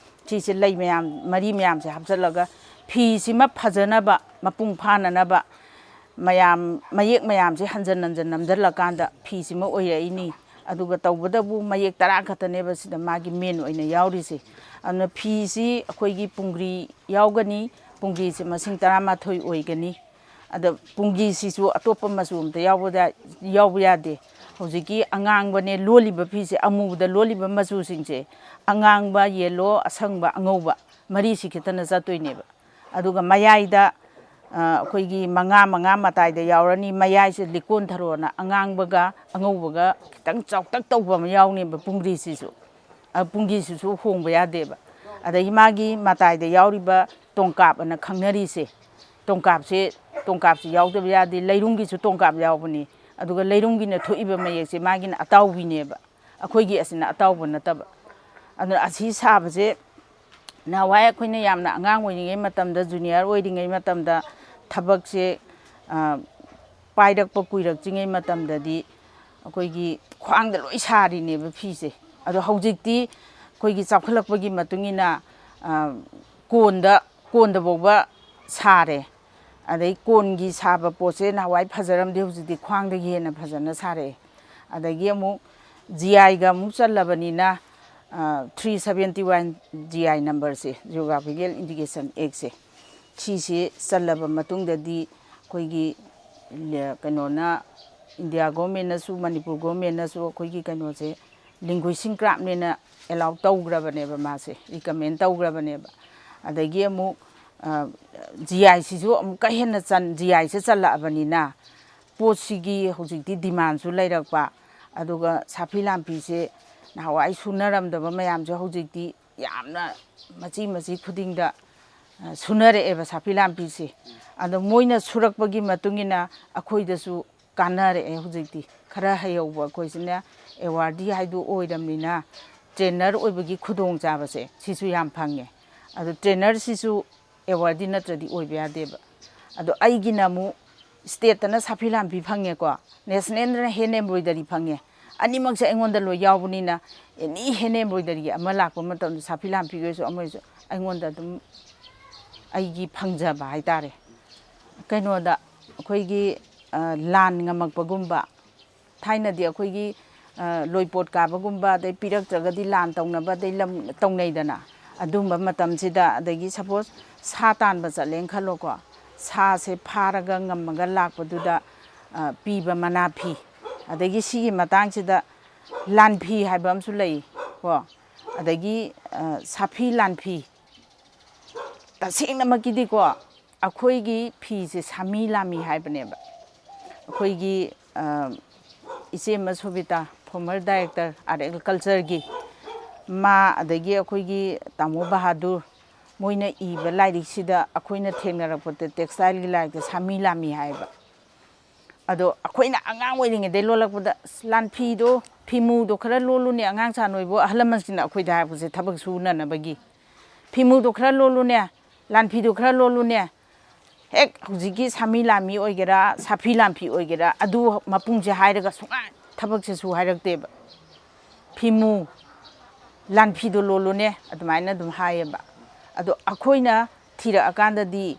ꯁꯤꯁꯦ, ꯂꯩ ꯃꯌꯥꯝ, ꯃꯔꯤ ꯃꯌꯥꯝꯁꯦ ꯍꯥꯞꯆꯤꯜꯂꯒ ꯐꯤꯁꯤꯃ ꯐꯖꯅꯕ, ꯃꯄꯨꯡ ꯐꯥꯅꯅꯕ, ꯃꯌꯥꯝ ꯃꯌꯦꯛ ꯃꯌꯥꯝꯁꯦ ꯍꯟꯖꯟ ꯍꯟꯖꯟ ꯅꯝꯁꯤꯜꯂꯀꯥꯟꯗ ꯐꯤꯁꯤꯃ ꯑꯣꯏꯔꯛꯏꯅꯤ꯫ ꯑꯗꯨꯒ ꯇꯧꯕꯇꯕꯨ ꯃꯌꯦꯛ ꯇꯔꯥ ꯈꯛꯇꯅꯦꯕ ꯁꯤꯗ ꯃꯥꯒꯤ ꯃꯦꯟ ꯑꯣꯏꯅ ꯌꯥꯎꯔꯤꯁꯦ꯫ ꯑꯗꯨꯅ ꯐꯤꯁꯤ ꯑꯩꯈꯣꯏꯒꯤ ꯄꯨꯡꯒ꯭ꯔꯤ ꯌꯥꯎꯒꯅꯤ, ꯄꯨꯡꯒ꯭ꯔꯤꯁꯦ ꯃꯁꯤꯡ ꯇꯔꯥꯃꯥꯊꯣꯏ ꯑꯣꯏꯒꯅꯤ꯫ ꯑꯗ ꯄꯨꯡꯒ꯭ꯔꯤꯁꯤꯁꯨ ꯑꯇꯣꯞꯄ ꯃꯆꯨ ꯑꯝꯇ ꯌꯥꯎꯕꯗ-, ꯌꯥꯎꯕ ꯌꯥꯗꯦ꯫ ꯍꯧꯖꯤꯛꯀꯤ ꯑꯉꯥꯡꯕꯅꯦ ꯂꯣꯜꯂꯤꯕ ꯐꯤꯁꯦ, ꯑꯃꯨꯕꯗ ꯂꯣꯜꯂꯤꯕ ꯃꯆꯨꯁꯤꯡꯁꯦ, ꯑꯉꯥꯡꯕ, ꯌꯦꯜꯂꯣ, ꯑꯁꯪꯕ, ꯑꯉꯧꯕ, ꯃꯔꯤꯁꯤ ꯈꯛꯇꯅ ꯆꯠꯇꯣꯏꯅꯦꯕ꯫ ꯑꯗꯨꯒ ꯃꯌꯥꯏꯗ ꯑ, ꯑꯩꯈꯣꯏꯒꯤ ꯃꯉꯥ ꯃꯉꯥ ꯃꯇꯥꯏꯗ ꯌꯥꯎꯔꯅꯤ꯫ ꯃꯌꯥꯏꯁꯦ ꯂꯤꯀꯣꯟ ꯊꯔꯣꯅ ꯑꯉꯥꯡꯕꯒ ꯑꯉꯧꯕꯒ ꯈꯤꯇꯪ ꯆꯥꯎꯇꯛ ꯇꯧꯕ ꯑꯃ ꯌꯥꯎꯅꯦꯕ ꯄꯨꯡꯒ꯭ꯔꯤꯁꯤꯁꯨ꯫ ꯑ, ꯄꯨꯡꯒ꯭ꯔꯤꯁꯤꯁꯨ ꯍꯣꯡꯕ ꯌꯥꯗꯦꯕ꯫ ꯑꯗꯒꯤ ꯃꯥꯒꯤ ꯃꯇꯥꯏꯗ ꯌꯥꯎꯔꯤꯕ ꯇꯣꯡꯀꯥꯞ ꯑꯅ ꯈꯪꯅꯔꯤꯁꯦ, ꯇꯣꯡꯀꯥꯞꯁꯦ, ꯇꯣꯡꯀꯥꯞꯁꯦ ꯌꯥꯎꯗꯕ ꯌꯥꯗꯦ꯫ ꯂꯩꯔꯨꯝꯒꯤꯁꯨ ꯇꯣꯡꯀꯥꯞ ꯌꯥꯎꯕꯅꯤ꯫ ꯑꯗꯨꯒ ꯂꯩꯔꯨꯝꯒꯤꯅ ꯊꯣꯛꯏꯕ ꯃꯌꯦꯛꯁꯦ ꯃꯥꯒꯤꯅ ꯑꯇꯥꯎꯕꯤꯅꯦꯕ, ꯑꯩꯈꯣꯏꯒꯤ ꯑꯁꯤꯅ ꯑꯇꯥꯎꯕ ꯅꯠꯇꯕ꯫ ꯑꯗꯨꯅ ꯑꯁꯤ ꯁꯥꯕꯁꯦ ꯅꯍꯥꯟꯋꯥꯏ ꯑꯩꯈꯣꯏꯅ ꯌꯥꯝꯅ ꯑꯉꯥꯡ ꯑꯣꯏꯔꯤꯉꯩ ꯃꯇꯝꯗ, ꯖꯨꯅꯤꯌꯔ ꯑꯣꯏꯔꯤꯉꯩ ꯃꯇꯝꯗ ꯊꯕꯛꯁꯦ, ꯑ, ꯄꯥꯏꯔꯛꯄ ꯀꯨꯏꯔꯛꯇ꯭ꯔꯤꯉꯩ ꯃꯇꯝꯗꯗꯤ ꯑꯩꯈꯣꯏꯒꯤ ꯈ꯭ꯋꯥꯡꯗ ꯂꯣꯏ ꯁꯥꯔꯤꯅꯦꯕ ꯐꯤꯁꯦ꯫ ꯑꯗꯣ ꯍꯧꯖꯤꯛꯇꯤ ꯑꯩꯈꯣꯏꯒꯤ ꯆꯥꯎꯈꯠꯂꯛꯄꯒꯤ ꯃꯇꯨꯡ ꯏꯟꯅ, ꯑ, ꯀꯣꯟꯗ, ꯀꯣꯟꯗ ꯐꯥꯎꯕ ꯁꯥꯔꯦ꯫ ꯑꯗꯩ ꯀꯣꯟꯒꯤ ꯁꯥꯕ ꯄꯣꯠꯁꯦ ꯅꯍꯥꯟꯋꯥꯏ ꯐꯖꯔꯝꯗꯦ, ꯍꯧꯖꯤꯛꯇꯤ ꯈ꯭ꯋꯥꯡꯗꯒꯤ ꯍꯦꯟꯅ ꯐꯖꯅ ꯁꯥꯔꯛꯑꯦ꯫ ꯑꯗꯒꯤ ꯑꯃꯨꯛ ꯖꯤ ꯑꯥꯏꯒ ꯑꯃꯨꯛ ꯆꯜꯂꯕꯅꯤꯅ, ꯑ, three seventy one G I numberꯁꯦ, Geographical Indication Actꯁꯦ, ꯁꯤꯁꯤ ꯆꯜꯂꯕ ꯃꯇꯨꯡꯗꯗꯤ ꯑꯩꯈꯣꯏꯒꯤ ꯂ-, ꯀꯩꯅꯣꯅ, ꯏꯟꯗꯤꯌꯥ ꯒꯣꯔꯃꯦꯟꯅꯁꯨ, ꯃꯅꯤꯄꯨꯔ ꯒꯣꯔꯃꯦꯟꯅꯁꯨ ꯑꯩꯈꯣꯏꯒꯤ ꯀꯩꯅꯣꯁꯦ linguistic craftꯅꯦꯅ allow ꯇꯧꯈ꯭ꯔꯕꯅꯦꯕ, ꯃꯥꯁꯦ recommend ꯇꯧꯈ꯭ꯔꯕꯅꯦꯕ꯫ ꯑꯗꯒꯤ ꯑꯃꯨꯛ, ꯑ, ꯖꯤ ꯑꯥꯏꯁꯤꯁꯨ ꯑꯃꯨꯛꯀ ꯍꯦꯟꯅ ꯆꯟ-, ꯖꯤ ꯑꯥꯏꯁꯦ ꯆꯜꯂꯛꯑꯕꯅꯤꯅ ꯄꯣꯠꯁꯤꯒꯤ ꯍꯧꯖꯤꯛꯇꯤ demandꯁꯨ ꯂꯩꯔꯛꯄ, ꯑꯗꯨꯒ ꯁꯥꯐꯤ ꯂꯥꯟꯐꯤꯁꯦ ꯅꯍꯥꯟꯋꯥꯏ ꯁꯨꯅꯔꯝꯗꯕ ꯃꯌꯥꯝꯁꯦ ꯍꯧꯖꯤꯛꯇꯤ ꯌꯥꯝꯅ ꯃꯆꯤ ꯃꯆꯤ ꯈꯨꯗꯤꯡꯗ, ꯑ, ꯁꯨꯅꯔꯛꯑꯦꯕ ꯁꯥꯐꯤ ꯂꯥꯟꯐꯤꯁꯦ꯫ ꯑꯗꯣ ꯃꯣꯏꯅ ꯁꯨꯔꯛꯄꯒꯤ ꯃꯇꯨꯡ ꯏꯟꯅ ꯑꯩꯈꯣꯏꯗꯁꯨ ꯀꯥꯟꯅꯔꯛꯑꯦ꯫ ꯍꯧꯖꯤꯛꯇꯤ ꯈꯔ ꯍꯩꯍꯧꯕ ꯑꯩꯈꯣꯏꯁꯤꯅ ꯑꯦꯋꯥꯔꯗꯤ ꯍꯥꯏꯗꯨ ꯑꯣꯏꯔꯕꯅꯤꯅ trainer ꯑꯣꯏꯕꯒꯤ ꯈꯨꯗꯣꯡꯆꯥꯕꯁꯦ ꯁꯤꯁꯨ ꯌꯥꯝ ꯐꯪꯉꯦ꯫ ꯑꯗꯣ trainerꯁꯤꯁꯨ ꯑꯦꯋꯥꯔꯗꯤ ꯅꯠꯇ꯭ꯔꯗꯤ ꯑꯣꯏꯕ ꯌꯥꯗꯦꯕ꯫ ꯑꯗꯣ ꯑꯩꯒꯤꯅ ꯑꯃꯨꯛ stateꯇꯅ ꯁꯥꯐꯤ ꯂꯥꯟꯐꯤ ꯐꯪꯉꯦꯀꯣ, nationalꯗꯅ hand embroidery ꯐꯪꯉꯦ꯫ ꯑꯅꯤꯃꯛꯁꯦ ꯑꯩꯉꯣꯟꯗ ꯂꯣꯏ ꯌꯥꯎꯕꯅꯤꯅ, any hand embroideryꯒꯤ ꯑꯃ ꯂꯥꯛꯄ ꯃꯇꯝꯗ, ꯁꯥꯐꯤ ꯂꯥꯟꯐꯤꯒꯤ ꯑꯣꯏꯔꯁꯨ ꯑꯃ ꯑꯣꯏꯔꯁꯨ, ꯑꯩꯉꯣꯟꯗ ꯑꯗꯨꯝ ꯑꯩꯒꯤ ꯐꯪꯖꯕ ꯍꯥꯏꯇꯥꯔꯦ꯫ ꯀꯩꯅꯣꯗ ꯑꯩꯈꯣꯏꯒꯤ, ꯑ, ꯂꯥꯟ ꯉꯝꯃꯛꯄꯒꯨꯝꯕ, ꯊꯥꯏꯅꯗꯤ ꯑꯩꯈꯣꯏꯒꯤ, ꯑ, ꯂꯣꯏꯄꯣꯠ ꯀꯥꯕꯒꯨꯝꯕ, ꯑꯗꯩ ꯄꯤꯔꯛꯇ꯭ꯔꯒꯗꯤ ꯂꯥꯟ ꯇꯧꯅꯕ, ꯑꯗꯩ ꯂꯝ ꯇꯧꯅꯩꯗꯅ, ꯑꯗꯨꯝꯕ ꯃꯇꯝꯁꯤꯗ, ꯑꯗꯒꯤ suppose ꯁꯥ ꯇꯥꯟꯕ ꯆꯠꯂꯦꯅ ꯈꯜꯂꯣꯀꯣ, ꯁꯥꯁꯦ ꯐꯥꯔꯒ ꯉꯝꯃꯒ ꯂꯥꯛꯄꯗꯨꯗ, ꯑ, ꯄꯤꯕ ꯃꯅꯥ ꯐꯤ, ꯑꯗꯒꯤ ꯁꯤꯒꯤ ꯃꯇꯥꯡꯁꯤꯗ ꯂꯥꯟꯐꯤ ꯍꯥꯏꯕ ꯑꯃꯁꯨ ꯂꯩ ꯀꯣ, ꯑꯗꯒꯤ, ꯑ, ꯁꯥꯐꯤ ꯂꯥꯟꯐꯤ, ꯇꯁꯦꯡꯅꯃꯛꯀꯤꯗꯤꯀꯣ, ꯑꯩꯈꯣꯏꯒꯤ ꯐꯤꯁꯦ ꯁꯥꯃꯤ ꯂꯥꯃꯤ ꯍꯥꯏꯕꯅꯦꯕ꯫ ꯑꯩꯈꯣꯏꯒꯤ, ꯑ, ꯏꯆꯦꯃ ꯁꯣꯕꯤꯇꯥ, former director art and cultureꯒꯤ, ꯃꯥ, ꯑꯗꯒꯤ ꯑꯩꯈꯣꯏꯒꯤ ꯇꯥꯃꯣ ꯕꯍꯥꯗꯨꯔ, ꯃꯣꯏꯅ ꯏꯕ ꯂꯥꯏꯔꯤꯛꯁꯤꯗ ꯑꯩꯈꯣꯏꯅ ꯊꯦꯡꯅꯔꯛꯄꯗ textileꯒꯤ ꯂꯥꯏꯔꯤꯛꯇ ꯁꯥꯃꯤ ꯂꯥꯃꯤ ꯍꯥꯏꯌꯦꯕ꯫ ꯑꯗꯣ ꯑꯩꯈꯣꯏꯅ ꯑꯉꯥꯡ ꯑꯣꯏꯔꯤꯉꯩꯗꯩ ꯂꯣꯜꯂꯛꯄꯗ, "ꯑꯁ, ꯂꯥꯟꯐꯤꯗꯣ, ꯐꯤꯃꯨꯗꯣ ꯈꯔ ꯂꯣꯜꯂꯨꯅꯦ ꯑꯉꯥꯡꯁꯥ ꯅꯣꯏꯕꯨ", ꯑꯍꯜ ꯂꯃꯟꯁꯤꯡꯅ ꯑꯩꯈꯣꯏꯗ ꯍꯥꯏꯔꯛꯄꯁꯦ, ꯊꯕꯛ ꯁꯨꯅꯅꯕꯒꯤ, "ꯐꯤꯃꯨꯗꯣ ꯈꯔ ꯂꯣꯜꯂꯨꯅꯦ, ꯂꯥꯟꯐꯤꯗꯣ ꯈꯔ ꯂꯣꯜꯂꯨꯅꯦ"꯫ ꯍꯦꯛ ꯍꯧꯖꯤꯛꯀꯤ ꯁꯥꯃꯤ ꯂꯥꯃꯤ ꯑꯣꯏꯒꯦꯔꯥ, ꯁꯥꯐꯤ ꯂꯥꯟꯐꯤ ꯑꯣꯏꯒꯦꯔꯥ, ꯑꯗꯨ ꯃꯄꯨꯡꯁꯦ ꯍꯥꯏꯔꯒ ꯁꯨꯡꯍꯥꯏ ꯊꯕꯛꯁꯦ ꯁꯨ ꯍꯥꯏꯔꯛꯇꯦꯕ꯫ "ꯐꯤꯃꯨ, ꯂꯥꯟꯐꯤꯗꯣ ꯂꯣꯜꯂꯨꯅꯦ", ꯑꯗꯨꯃꯥꯏꯅ ꯑꯗꯨꯝ ꯍꯥꯏꯌꯦꯕ꯫ ꯑꯗꯣ ꯑꯩꯈꯣꯏꯅ ꯊꯤꯔꯛꯑꯀꯥꯟꯗꯗꯤ,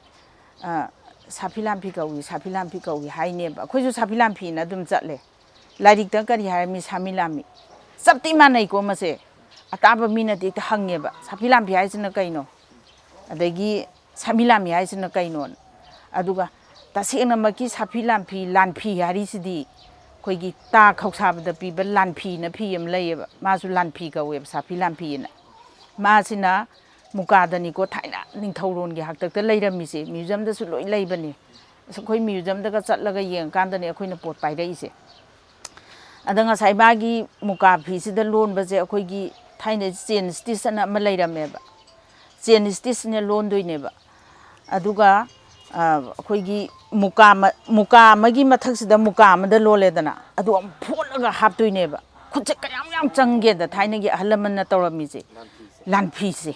ꯑ, "ꯁꯥꯐꯤ ꯂꯥꯟꯐꯤ ꯀꯧꯏ, ꯁꯥꯐꯤ ꯂꯥꯟꯐꯤ ꯀꯧꯏ" ꯍꯥꯏꯅꯦꯕ꯫ ꯑꯩꯈꯣꯏꯁꯨ ꯁꯥꯐꯤ ꯂꯥꯟꯐꯤꯅ ꯑꯗꯨꯝ ꯆꯠꯂꯦ꯫ ꯂꯥꯏꯔꯤꯛꯇ ꯀꯔꯤ ꯍꯥꯏꯔꯝꯃꯤ? ꯁꯥꯃꯤ ꯂꯥꯃꯤ꯫ ꯆꯞꯇꯤ ꯃꯥꯟꯅꯩꯀꯣ ꯃꯁꯦ꯫ ꯑꯇꯥꯕ ꯃꯤꯅꯗꯤ ꯍꯦꯛꯇ ꯍꯪꯉꯦꯕ, "ꯁꯥꯐꯤ ꯂꯥꯟꯐꯤ ꯍꯥꯏꯁꯤꯅ ꯀꯩꯅꯣ? ꯑꯗꯒꯤ ꯁꯥꯃꯤ ꯂꯥꯃꯤ ꯍꯥꯏꯁꯤꯅ ꯀꯩꯅꯣ?" ꯑꯗꯨꯒ ꯇꯁꯦꯡꯅꯃꯛꯀꯤ ꯁꯥꯐꯤ ꯂꯥꯟꯐꯤ, ꯂꯥꯟꯐꯤ ꯍꯥꯏꯔꯤꯁꯤꯗꯤ ꯑꯩꯈꯣꯏꯒꯤ ꯇꯥ ꯈꯧꯁꯥꯕꯗ ꯄꯤꯕ ꯂꯥꯟꯐꯤꯅ ꯐꯤ ꯑꯃ ꯂꯩꯌꯦꯕ, ꯃꯥꯁꯨ ꯂꯥꯟꯐꯤ ꯀꯧꯋꯦꯕ, ꯁꯥꯐꯤ ꯂꯥꯟꯐꯤꯅ꯫ ꯃꯥꯁꯤꯅ ꯃꯨꯀꯥꯗꯅꯤꯀꯣ ꯊꯥꯏꯅ ꯅꯤꯡꯊꯧꯔꯣꯟꯒꯤ ꯍꯥꯛꯇꯛꯇ ꯂꯩꯔꯝꯃꯤꯁꯦ, museumꯗꯁꯨ ꯂꯣꯏ ꯂꯩꯕꯅꯦ꯫ ꯑꯁ, ꯑꯩꯈꯣꯏ museumꯗꯒ ꯆꯠꯂꯒ ꯌꯦꯡꯉꯀꯥꯟꯗꯅꯦ ꯑꯩꯈꯣꯏꯅ ꯄꯣꯠ ꯄꯥꯏꯔꯛꯏꯁꯦ꯫ ꯑꯗ ꯉꯁꯥꯏ ꯃꯥꯒꯤ ꯃꯨꯀꯥ ꯐꯤꯁꯤꯗ ꯂꯣꯟꯕꯁꯦ ꯑꯩꯈꯣꯏꯒꯤ ꯊꯥꯏꯅ chain stitch ꯑꯅ ꯑꯃ ꯂꯩꯔꯝꯃꯦꯕ꯫ Chain stitchꯅ ꯂꯣꯟꯗꯣꯏꯅꯦꯕ꯫ ꯑꯗꯨꯒ, ꯑ, ꯑꯩꯈꯣꯏꯒꯤ ꯃꯨꯀꯥ ꯃ-, ꯃꯨꯀꯥ ꯑꯃꯒꯤ ꯃꯊꯛꯁꯤꯗ ꯃꯨꯀꯥ ꯑꯃꯗ ꯂꯣꯜꯂꯦꯗꯅ, ꯑꯗꯨ ꯑꯃꯨꯛ ꯐꯣꯠꯂꯒ ꯍꯥꯞꯇꯣꯏꯅꯦꯕ꯫ ꯈꯨꯠꯁꯦ ꯀꯌꯥꯝ ꯌꯥꯝ ꯆꯪꯒꯦꯗ ꯊꯥꯏꯅꯒꯤ ꯑꯍꯜ ꯂꯃꯟꯅ ꯇꯧꯔꯝꯃꯤꯁꯦ, ꯂꯥꯟꯐꯤꯁꯦ꯫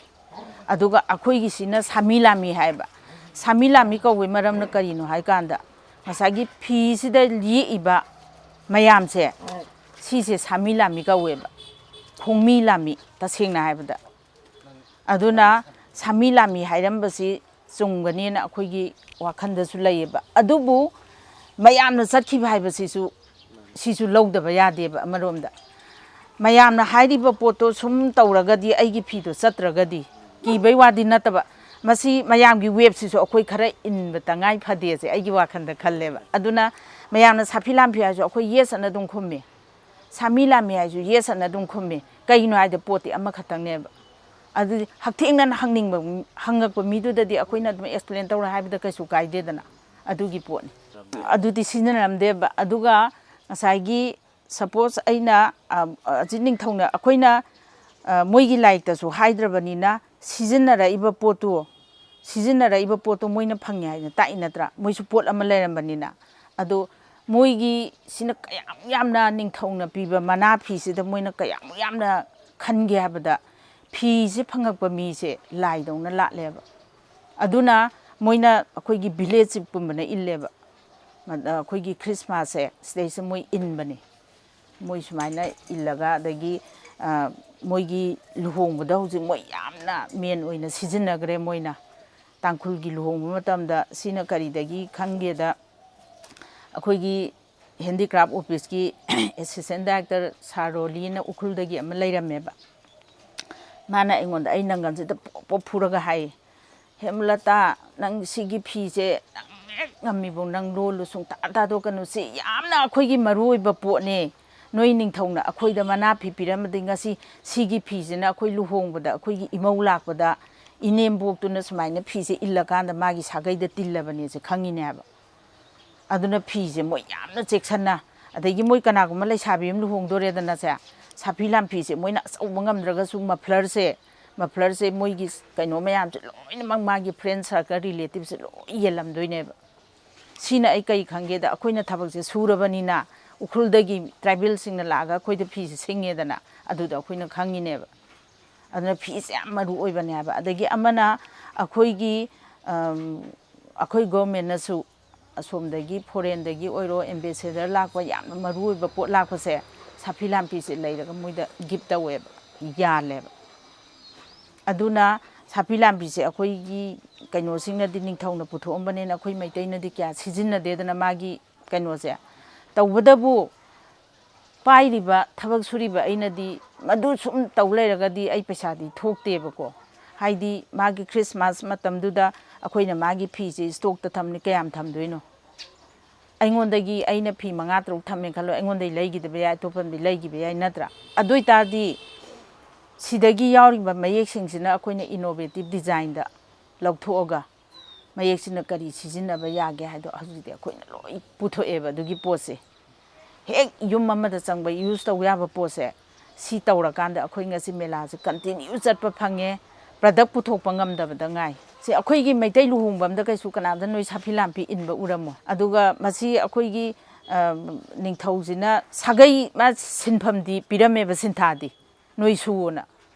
ꯑꯗꯨꯒ ꯑꯩꯈꯣꯏꯒꯤꯁꯤꯅ ꯁꯥꯃꯤ ꯂꯥꯃꯤ ꯍꯥꯏꯕ꯫ ꯁꯥꯃꯤ ꯂꯥꯃꯤ ꯀꯧꯕꯩ ꯃꯔꯝꯅ ꯀꯔꯤꯅꯣ ꯍꯥꯏꯀꯥꯟꯗ, ꯉꯁꯥꯏꯒꯤ ꯐꯤꯁꯤꯗ ꯌꯦꯛꯏꯕ ꯃꯌꯥꯝꯁꯦ, ꯁꯤꯁꯦ ꯁꯥꯃꯤ ꯂꯥꯃꯤ ꯀꯧꯋꯦꯕ, ꯈꯣꯡꯃꯤ ꯂꯥꯃꯤ, ꯇꯁꯦꯡꯅ ꯍꯥꯏꯕꯗ꯫ ꯑꯗꯨꯅ ꯁꯥꯃꯤ ꯂꯥꯃꯤ ꯍꯥꯏꯔꯝꯕꯁꯤ ꯆꯨꯝꯒꯅꯤꯅ ꯑꯩꯈꯣꯏꯒꯤ ꯋꯥꯈꯜꯗꯁꯨ ꯂꯩꯌꯦꯕ꯫ ꯑꯗꯨꯕꯨ ꯃꯌꯥꯝꯅ ꯆꯠꯈꯤꯕ ꯍꯥꯏꯕꯁꯤꯁꯨ, ꯁꯤꯁꯨ ꯂꯧꯗꯕ ꯌꯥꯗꯦꯕ꯫ ꯑꯃꯔꯣꯝꯗ ꯃꯌꯥꯝꯅ ꯍꯥꯏꯔꯤꯕ ꯄꯣꯠꯇꯣ ꯁꯨꯝ ꯇꯧꯔꯒꯗꯤ, ꯑꯩꯒꯤ ꯐꯤꯗꯣ ꯆꯠꯇ꯭ꯔꯒꯗꯤ, ꯀꯤꯕꯩ ꯋꯥꯗꯤ ꯅꯠꯇꯕ, ꯃꯁꯤ ꯃꯌꯥꯝꯒꯤ waveꯁꯤꯁꯨ ꯑꯩꯈꯣꯏ ꯈꯔ ꯏꯟꯕ ꯇꯉꯥꯏ ꯐꯗꯦꯁꯦ ꯑꯩꯒꯤ ꯋꯥꯈꯜꯗ ꯈꯜꯂꯦꯕ꯫ ꯑꯗꯨꯅ ꯃꯌꯥꯝꯅ ꯁꯥꯐꯤ ꯂꯥꯟꯐꯤ ꯍꯥꯏꯔꯁꯨ ꯑꯩꯈꯣꯏ yes ꯑꯅ ꯑꯗꯨꯝ ꯈꯨꯝꯃꯤ, ꯁꯥꯃꯤ ꯂꯥꯃꯤ ꯍꯥꯏꯔꯁꯨ yes ꯑꯅ ꯑꯗꯨꯝ ꯈꯨꯝꯃꯤ꯫ ꯀꯩꯒꯤꯅꯣ ꯍꯥꯏꯗꯤ ꯄꯣꯠꯇꯤ ꯑꯃꯈꯛꯇꯪꯅꯦꯕ꯫ ꯑꯗꯨꯗꯤ ꯍꯛꯊꯦꯡꯅꯅ ꯍꯪꯅꯤꯡꯕ, ꯍꯪꯉꯛꯄ ꯃꯤꯗꯨꯗꯗꯤ ꯑꯩꯈꯣꯏꯅ ꯑꯗꯨꯝ explain ꯇꯧꯔꯦ ꯍꯥꯏꯕꯗ ꯀꯩꯁꯨ ꯀꯥꯏꯗꯦꯗꯅ꯫ ꯑꯗꯨꯒꯤ ꯄꯣꯠꯅꯤ꯫ ꯑꯗꯨꯗꯤ ꯁꯤꯖꯤꯟꯅꯔꯝꯗꯦꯕ꯫ ꯑꯗꯨꯒ ꯉꯁꯥꯏꯒꯤ suppose ꯑꯩꯅ, ꯑ, ꯑ, ꯑꯁꯤ ꯅꯤꯡꯊꯧꯅ, ꯑꯩꯈꯣꯏꯅ, ꯑ, ꯃꯣꯏꯒꯤ ꯂꯥꯏꯔꯤꯛꯇꯁꯨ ꯍꯥꯏꯗ꯭ꯔꯕꯅꯤꯅ, ꯁꯤꯖꯤꯟꯅꯔꯛꯏꯕ ꯄꯣꯠꯇꯨ, ꯁꯤꯖꯤꯟꯅꯔꯛꯏꯕ ꯄꯣꯠꯇꯨ ꯃꯣꯏꯅ ꯐꯪꯉꯦ ꯍꯥꯏꯅ ꯇꯥꯛꯏ ꯅꯠꯇ꯭ꯔꯥ? ꯃꯣꯏꯁꯨ ꯄꯣꯠ ꯑꯃ ꯂꯩꯔꯝꯕꯅꯤꯅ꯫ ꯑꯗꯣ ꯃꯣꯏꯒꯤ ꯁꯤꯅ ꯀꯌꯥꯝ ꯌꯥꯝꯅ ꯅꯤꯡꯊꯧꯅ ꯄꯤꯕ ꯃꯅꯥ ꯐꯤꯁꯤꯗ ꯃꯣꯏꯅ ꯀꯌꯥꯝ ꯌꯥꯝꯅ ꯈꯟꯒꯦ ꯍꯥꯏꯕꯗ, ꯐꯤꯁꯦ ꯐꯪꯉꯛꯄ ꯃꯤꯁꯦ ꯂꯥꯏꯗꯧꯅ ꯂꯥꯠꯂꯦꯕ꯫ ꯑꯗꯨꯅ ꯃꯣꯏꯅ ꯑꯩꯈꯣꯏꯒꯤ village chief ꯀꯨꯝꯕꯅ ꯏꯜꯂꯦꯕ꯫ ꯑꯩꯈꯣꯏꯒꯤ Christmas ꯁꯦ ꯁꯤꯗꯩꯁꯤꯗ ꯃꯣꯏ ꯏꯟꯕꯅꯤ꯫ ꯃꯣꯏ ꯁꯨꯃꯥꯏꯅ ꯏꯜꯂꯒ, ꯑꯗꯒꯤ, ꯑ, ꯃꯣꯏꯒꯤ ꯂꯨꯍꯣꯡꯕꯗ ꯍꯧꯖꯤꯛ ꯃꯣꯏ ꯌꯥꯝꯅ main ꯑꯣꯏꯅ ꯁꯤꯖꯤꯟꯅꯈ꯭ꯔꯦ ꯃꯣꯏꯅ꯫ ꯇꯥꯡꯈꯨꯜꯒꯤ ꯂꯨꯍꯣꯡꯕ ꯃꯇꯝꯗ ꯁꯤꯅ ꯀꯔꯤꯗꯒꯤ ꯈꯪꯒꯦꯗ, ꯑꯩꯈꯣꯏꯒꯤ handicraft office ꯀꯤ assistant director ꯁꯥꯔ ꯔꯣꯂꯤꯅ ꯎꯈ꯭ꯔꯨꯜꯗꯒꯤ ꯑꯃ ꯂꯩꯔꯝꯃꯦꯕ꯫ ꯃꯥꯅ ꯑꯩꯉꯣꯟꯗ, ꯑꯩ ꯅꯪꯒꯟꯁꯤꯗ ꯄꯣꯞ ꯄꯣꯞ ꯐꯨꯔꯒ ꯍꯥꯏ, "ꯍꯦꯃꯂꯇꯥ, ꯅꯪ ꯁꯤꯒꯤ ꯐꯤꯁꯦ ꯅꯪ ꯍꯦꯛ ꯉꯝꯃꯤꯕꯧ ꯅꯪ ꯂꯣꯜꯂꯨ, ꯁꯨꯡꯊꯥ ꯊꯥꯗꯣꯛꯀꯅꯨ꯫ ꯁꯤ ꯌꯥꯝꯅ ꯑꯩꯈꯣꯏꯒꯤ ꯃꯔꯨꯑꯣꯏꯕ ꯄꯣꯠꯅꯦ꯫ ꯅꯣꯏ ꯅꯤꯡꯊꯧꯅ ꯑꯩꯈꯣꯏꯗ ꯃꯅꯥ ꯐꯤ ꯄꯤꯔꯝꯕꯗꯒꯤ ꯉꯁꯤ ꯁꯤꯒꯤ ꯐꯤꯁꯤꯅ ꯑꯩꯈꯣꯏ ꯂꯨꯍꯣꯡꯕꯗ, ꯑꯩꯈꯣꯏꯒꯤ ꯏꯃꯧ ꯂꯥꯛꯄꯗ ꯏꯅꯦꯝꯕꯣꯛꯇꯨꯅ ꯁꯨꯃꯥꯏꯅ ꯐꯤꯁꯦ ꯏꯜꯂꯀꯥꯟꯗ ꯃꯥꯒꯤ ꯁꯥꯒꯩꯗ ꯇꯤꯜꯂꯕꯅꯦꯁꯦ ꯈꯪꯉꯤꯅꯦ" ꯍꯥꯏꯕ꯫ ꯑꯗꯨꯅ ꯐꯤꯁꯦ ꯃꯣꯏ ꯌꯥꯝꯅ ꯆꯦꯛꯁꯤꯟꯅ, ꯑꯗꯒꯤ ꯃꯣꯏ ꯀꯅꯥꯒꯨꯝꯕ ꯂꯩꯁꯥꯕꯤ ꯑꯃ ꯂꯨꯍꯣꯡꯗꯣꯔꯦꯗꯅꯁꯦ, ꯁꯥꯐꯤ ꯂꯥꯟꯐꯤꯁꯦ ꯃꯣꯏꯅ ꯑꯆꯧꯕ ꯉꯝꯗ꯭ꯔꯒꯁꯨ muffler ꯁꯦ, muffler ꯁꯦ ꯃꯣꯏꯒꯤ ꯀꯩꯅꯣ ꯃꯌꯥꯝꯁꯦ ꯂꯣꯏꯅꯃꯛ ꯃꯥꯒꯤ friend circle, relative ꯁꯦ ꯂꯣꯏ ꯌꯦꯜꯂꯝꯗꯣꯏꯅꯦꯕ꯫ ꯁꯤꯅ ꯑꯩ ꯀꯩ ꯈꯪꯒꯦꯗ, ꯑꯩꯈꯣꯏꯅ ꯊꯕꯛꯁꯦ ꯁꯨꯔꯕꯅꯤꯅ, ꯎꯈ꯭ꯔꯨꯜꯗꯒꯤ tribal ꯁꯤꯡꯅ ꯂꯥꯛꯑꯒ ꯑꯩꯈꯣꯏꯗ ꯐꯤꯁꯦ ꯁꯤꯡꯉꯦꯗꯅ, ꯑꯗꯨꯗ ꯑꯩꯈꯣꯏꯅ ꯈꯪꯉꯤꯅꯦꯕ꯫ ꯑꯗꯨꯅ ꯐꯤꯁꯦ ꯌꯥꯝ ꯃꯔꯨ ꯑꯣꯏꯕꯅꯦ ꯍꯥꯏꯕ꯫ ꯑꯗꯒꯤ ꯑꯃꯅ ꯑꯩꯈꯣꯏꯒꯤ, ꯑꯝ, ꯑꯩꯈꯣꯏ government ꯅꯁꯨ ꯑꯁꯣꯝꯗꯒꯤ foreign ꯗꯒꯤ ꯑꯣꯏꯔꯣ, ambassador ꯂꯥꯛꯄ, ꯌꯥꯝꯅ ꯃꯔꯨ ꯑꯣꯏꯕ ꯄꯣꯠ ꯂꯥꯛꯄꯁꯦ, ꯁꯥꯐꯤ ꯂꯥꯟꯐꯤꯁꯦ ꯂꯩꯔꯒ ꯃꯣꯏꯗ gift ꯇꯧꯋꯦꯕ, ꯌꯥꯜꯂꯦꯕ꯫ ꯑꯗꯨꯅ ꯁꯥꯐꯤ ꯂꯥꯟꯐꯤꯁꯦ ꯑꯩꯈꯣꯏꯒꯤ ꯀꯩꯅꯣꯁꯤꯡꯅꯗꯤ, ꯅꯤꯡꯊꯧꯅ ꯄꯨꯊꯣꯛꯑꯝꯕꯅꯤꯅ ꯑꯩꯈꯣꯏ ꯃꯩꯇꯩꯅꯗꯤ ꯀꯌꯥ ꯁꯤꯖꯤꯟꯅꯗꯦꯗꯅ ꯃꯥꯒꯤ ꯀꯩꯅꯣꯁꯦ꯫ ꯇꯧꯕꯇꯕꯨ ꯄꯥꯏꯔꯤꯕ, ꯊꯕꯛ ꯁꯨꯔꯤꯕ ꯑꯩꯅꯗꯤ ꯃꯗꯨ ꯁꯨꯝ ꯇꯧ ꯂꯩꯔꯒꯗꯤ ꯑꯩ ꯄꯩꯁꯥꯗꯤ ꯊꯣꯛꯇꯦꯕꯀꯣ꯫ ꯍꯥꯏꯗꯤ ꯃꯥꯒꯤ Christmas ꯃꯇꯝꯗꯨꯗ ꯑꯩꯈꯣꯏꯅ ꯃꯥꯒꯤ ꯐꯤꯁꯦ stock ꯇ ꯊꯝꯅꯤ, ꯀꯌꯥꯝ ꯊꯝꯗꯣꯏꯅꯣ? ꯑꯩꯉꯣꯟꯗꯒꯤ, ꯑꯩꯅ ꯐꯤ ꯃꯉꯥ ꯇꯔꯨꯛ ꯊꯝꯃꯦ ꯈꯜꯂꯣ, ꯑꯩꯉꯣꯟꯗꯒꯤ ꯂꯩꯈꯤꯗꯕ ꯌꯥꯏ, ꯑꯇꯣꯞꯄ ꯑꯃꯗꯤ ꯂꯩꯈꯤꯕ ꯌꯥꯏ, ꯅꯠꯇ꯭ꯔꯥ? ꯑꯗꯨ ꯑꯣꯏꯇꯥꯔꯗꯤ ꯁꯤꯗꯒꯤ ꯌꯥꯎꯔꯤꯕ ꯃꯌꯦꯛꯁꯤꯡꯁꯤꯅ ꯑꯩꯈꯣꯏꯅ innovative designꯗ ꯂꯧꯊꯣꯛꯑꯒ ꯃꯌꯦꯛꯁꯤꯅ ꯀꯔꯤ ꯁꯤꯖꯤꯟꯅꯕ ꯌꯥꯒꯦ ꯍꯥꯏꯗꯣ ꯍꯧꯖꯤꯛꯇꯤ ꯑꯩꯈꯣꯏꯅ ꯂꯣꯏ ꯄꯨꯊꯣꯛꯑꯦꯕ꯫ ꯑꯗꯨꯒꯤ ꯄꯣꯠꯁꯦ ꯍꯦꯛ ꯌꯨꯝ ꯑꯃꯗ ꯆꯪꯕ use ꯇꯧ ꯌꯥꯕ ꯄꯣꯠꯁꯦ, ꯁꯤ ꯇꯧꯔꯀꯥꯟꯗ ꯑꯩꯈꯣꯏ ꯉꯁꯤ ꯃꯦꯂꯥꯁꯦ continue ꯆꯠꯄ ꯐꯪꯉꯦ꯫ Product ꯄꯨꯊꯣꯛꯄ ꯉꯝꯗꯕꯗ ꯉꯥꯏ꯫ ꯁꯤ ꯑꯩꯈꯣꯏꯒꯤ ꯃꯩꯇꯩ ꯂꯨꯍꯣꯡꯕ ꯑꯝꯗ ꯀꯩꯁꯨ ꯀꯅꯥꯝꯇ ꯅꯣꯏ ꯁꯥꯐꯤ ꯂꯥꯝꯐꯤ ꯏꯟꯕ ꯎꯔꯝꯃꯣꯏ꯫ ꯑꯗꯨꯒ ꯃꯁꯤ ꯑꯩꯈꯣꯏꯒꯤ, ꯑ, ꯅꯤꯡꯊꯧꯁꯤꯅ ꯁꯥꯒꯩ ꯃꯥ ꯁꯤꯟꯐꯝꯗꯤ ꯄꯤꯔꯝꯃꯦꯕ, ꯁꯤꯟꯊꯥꯗꯤ, ꯅꯣꯏ ꯁꯨꯑꯣꯅ꯫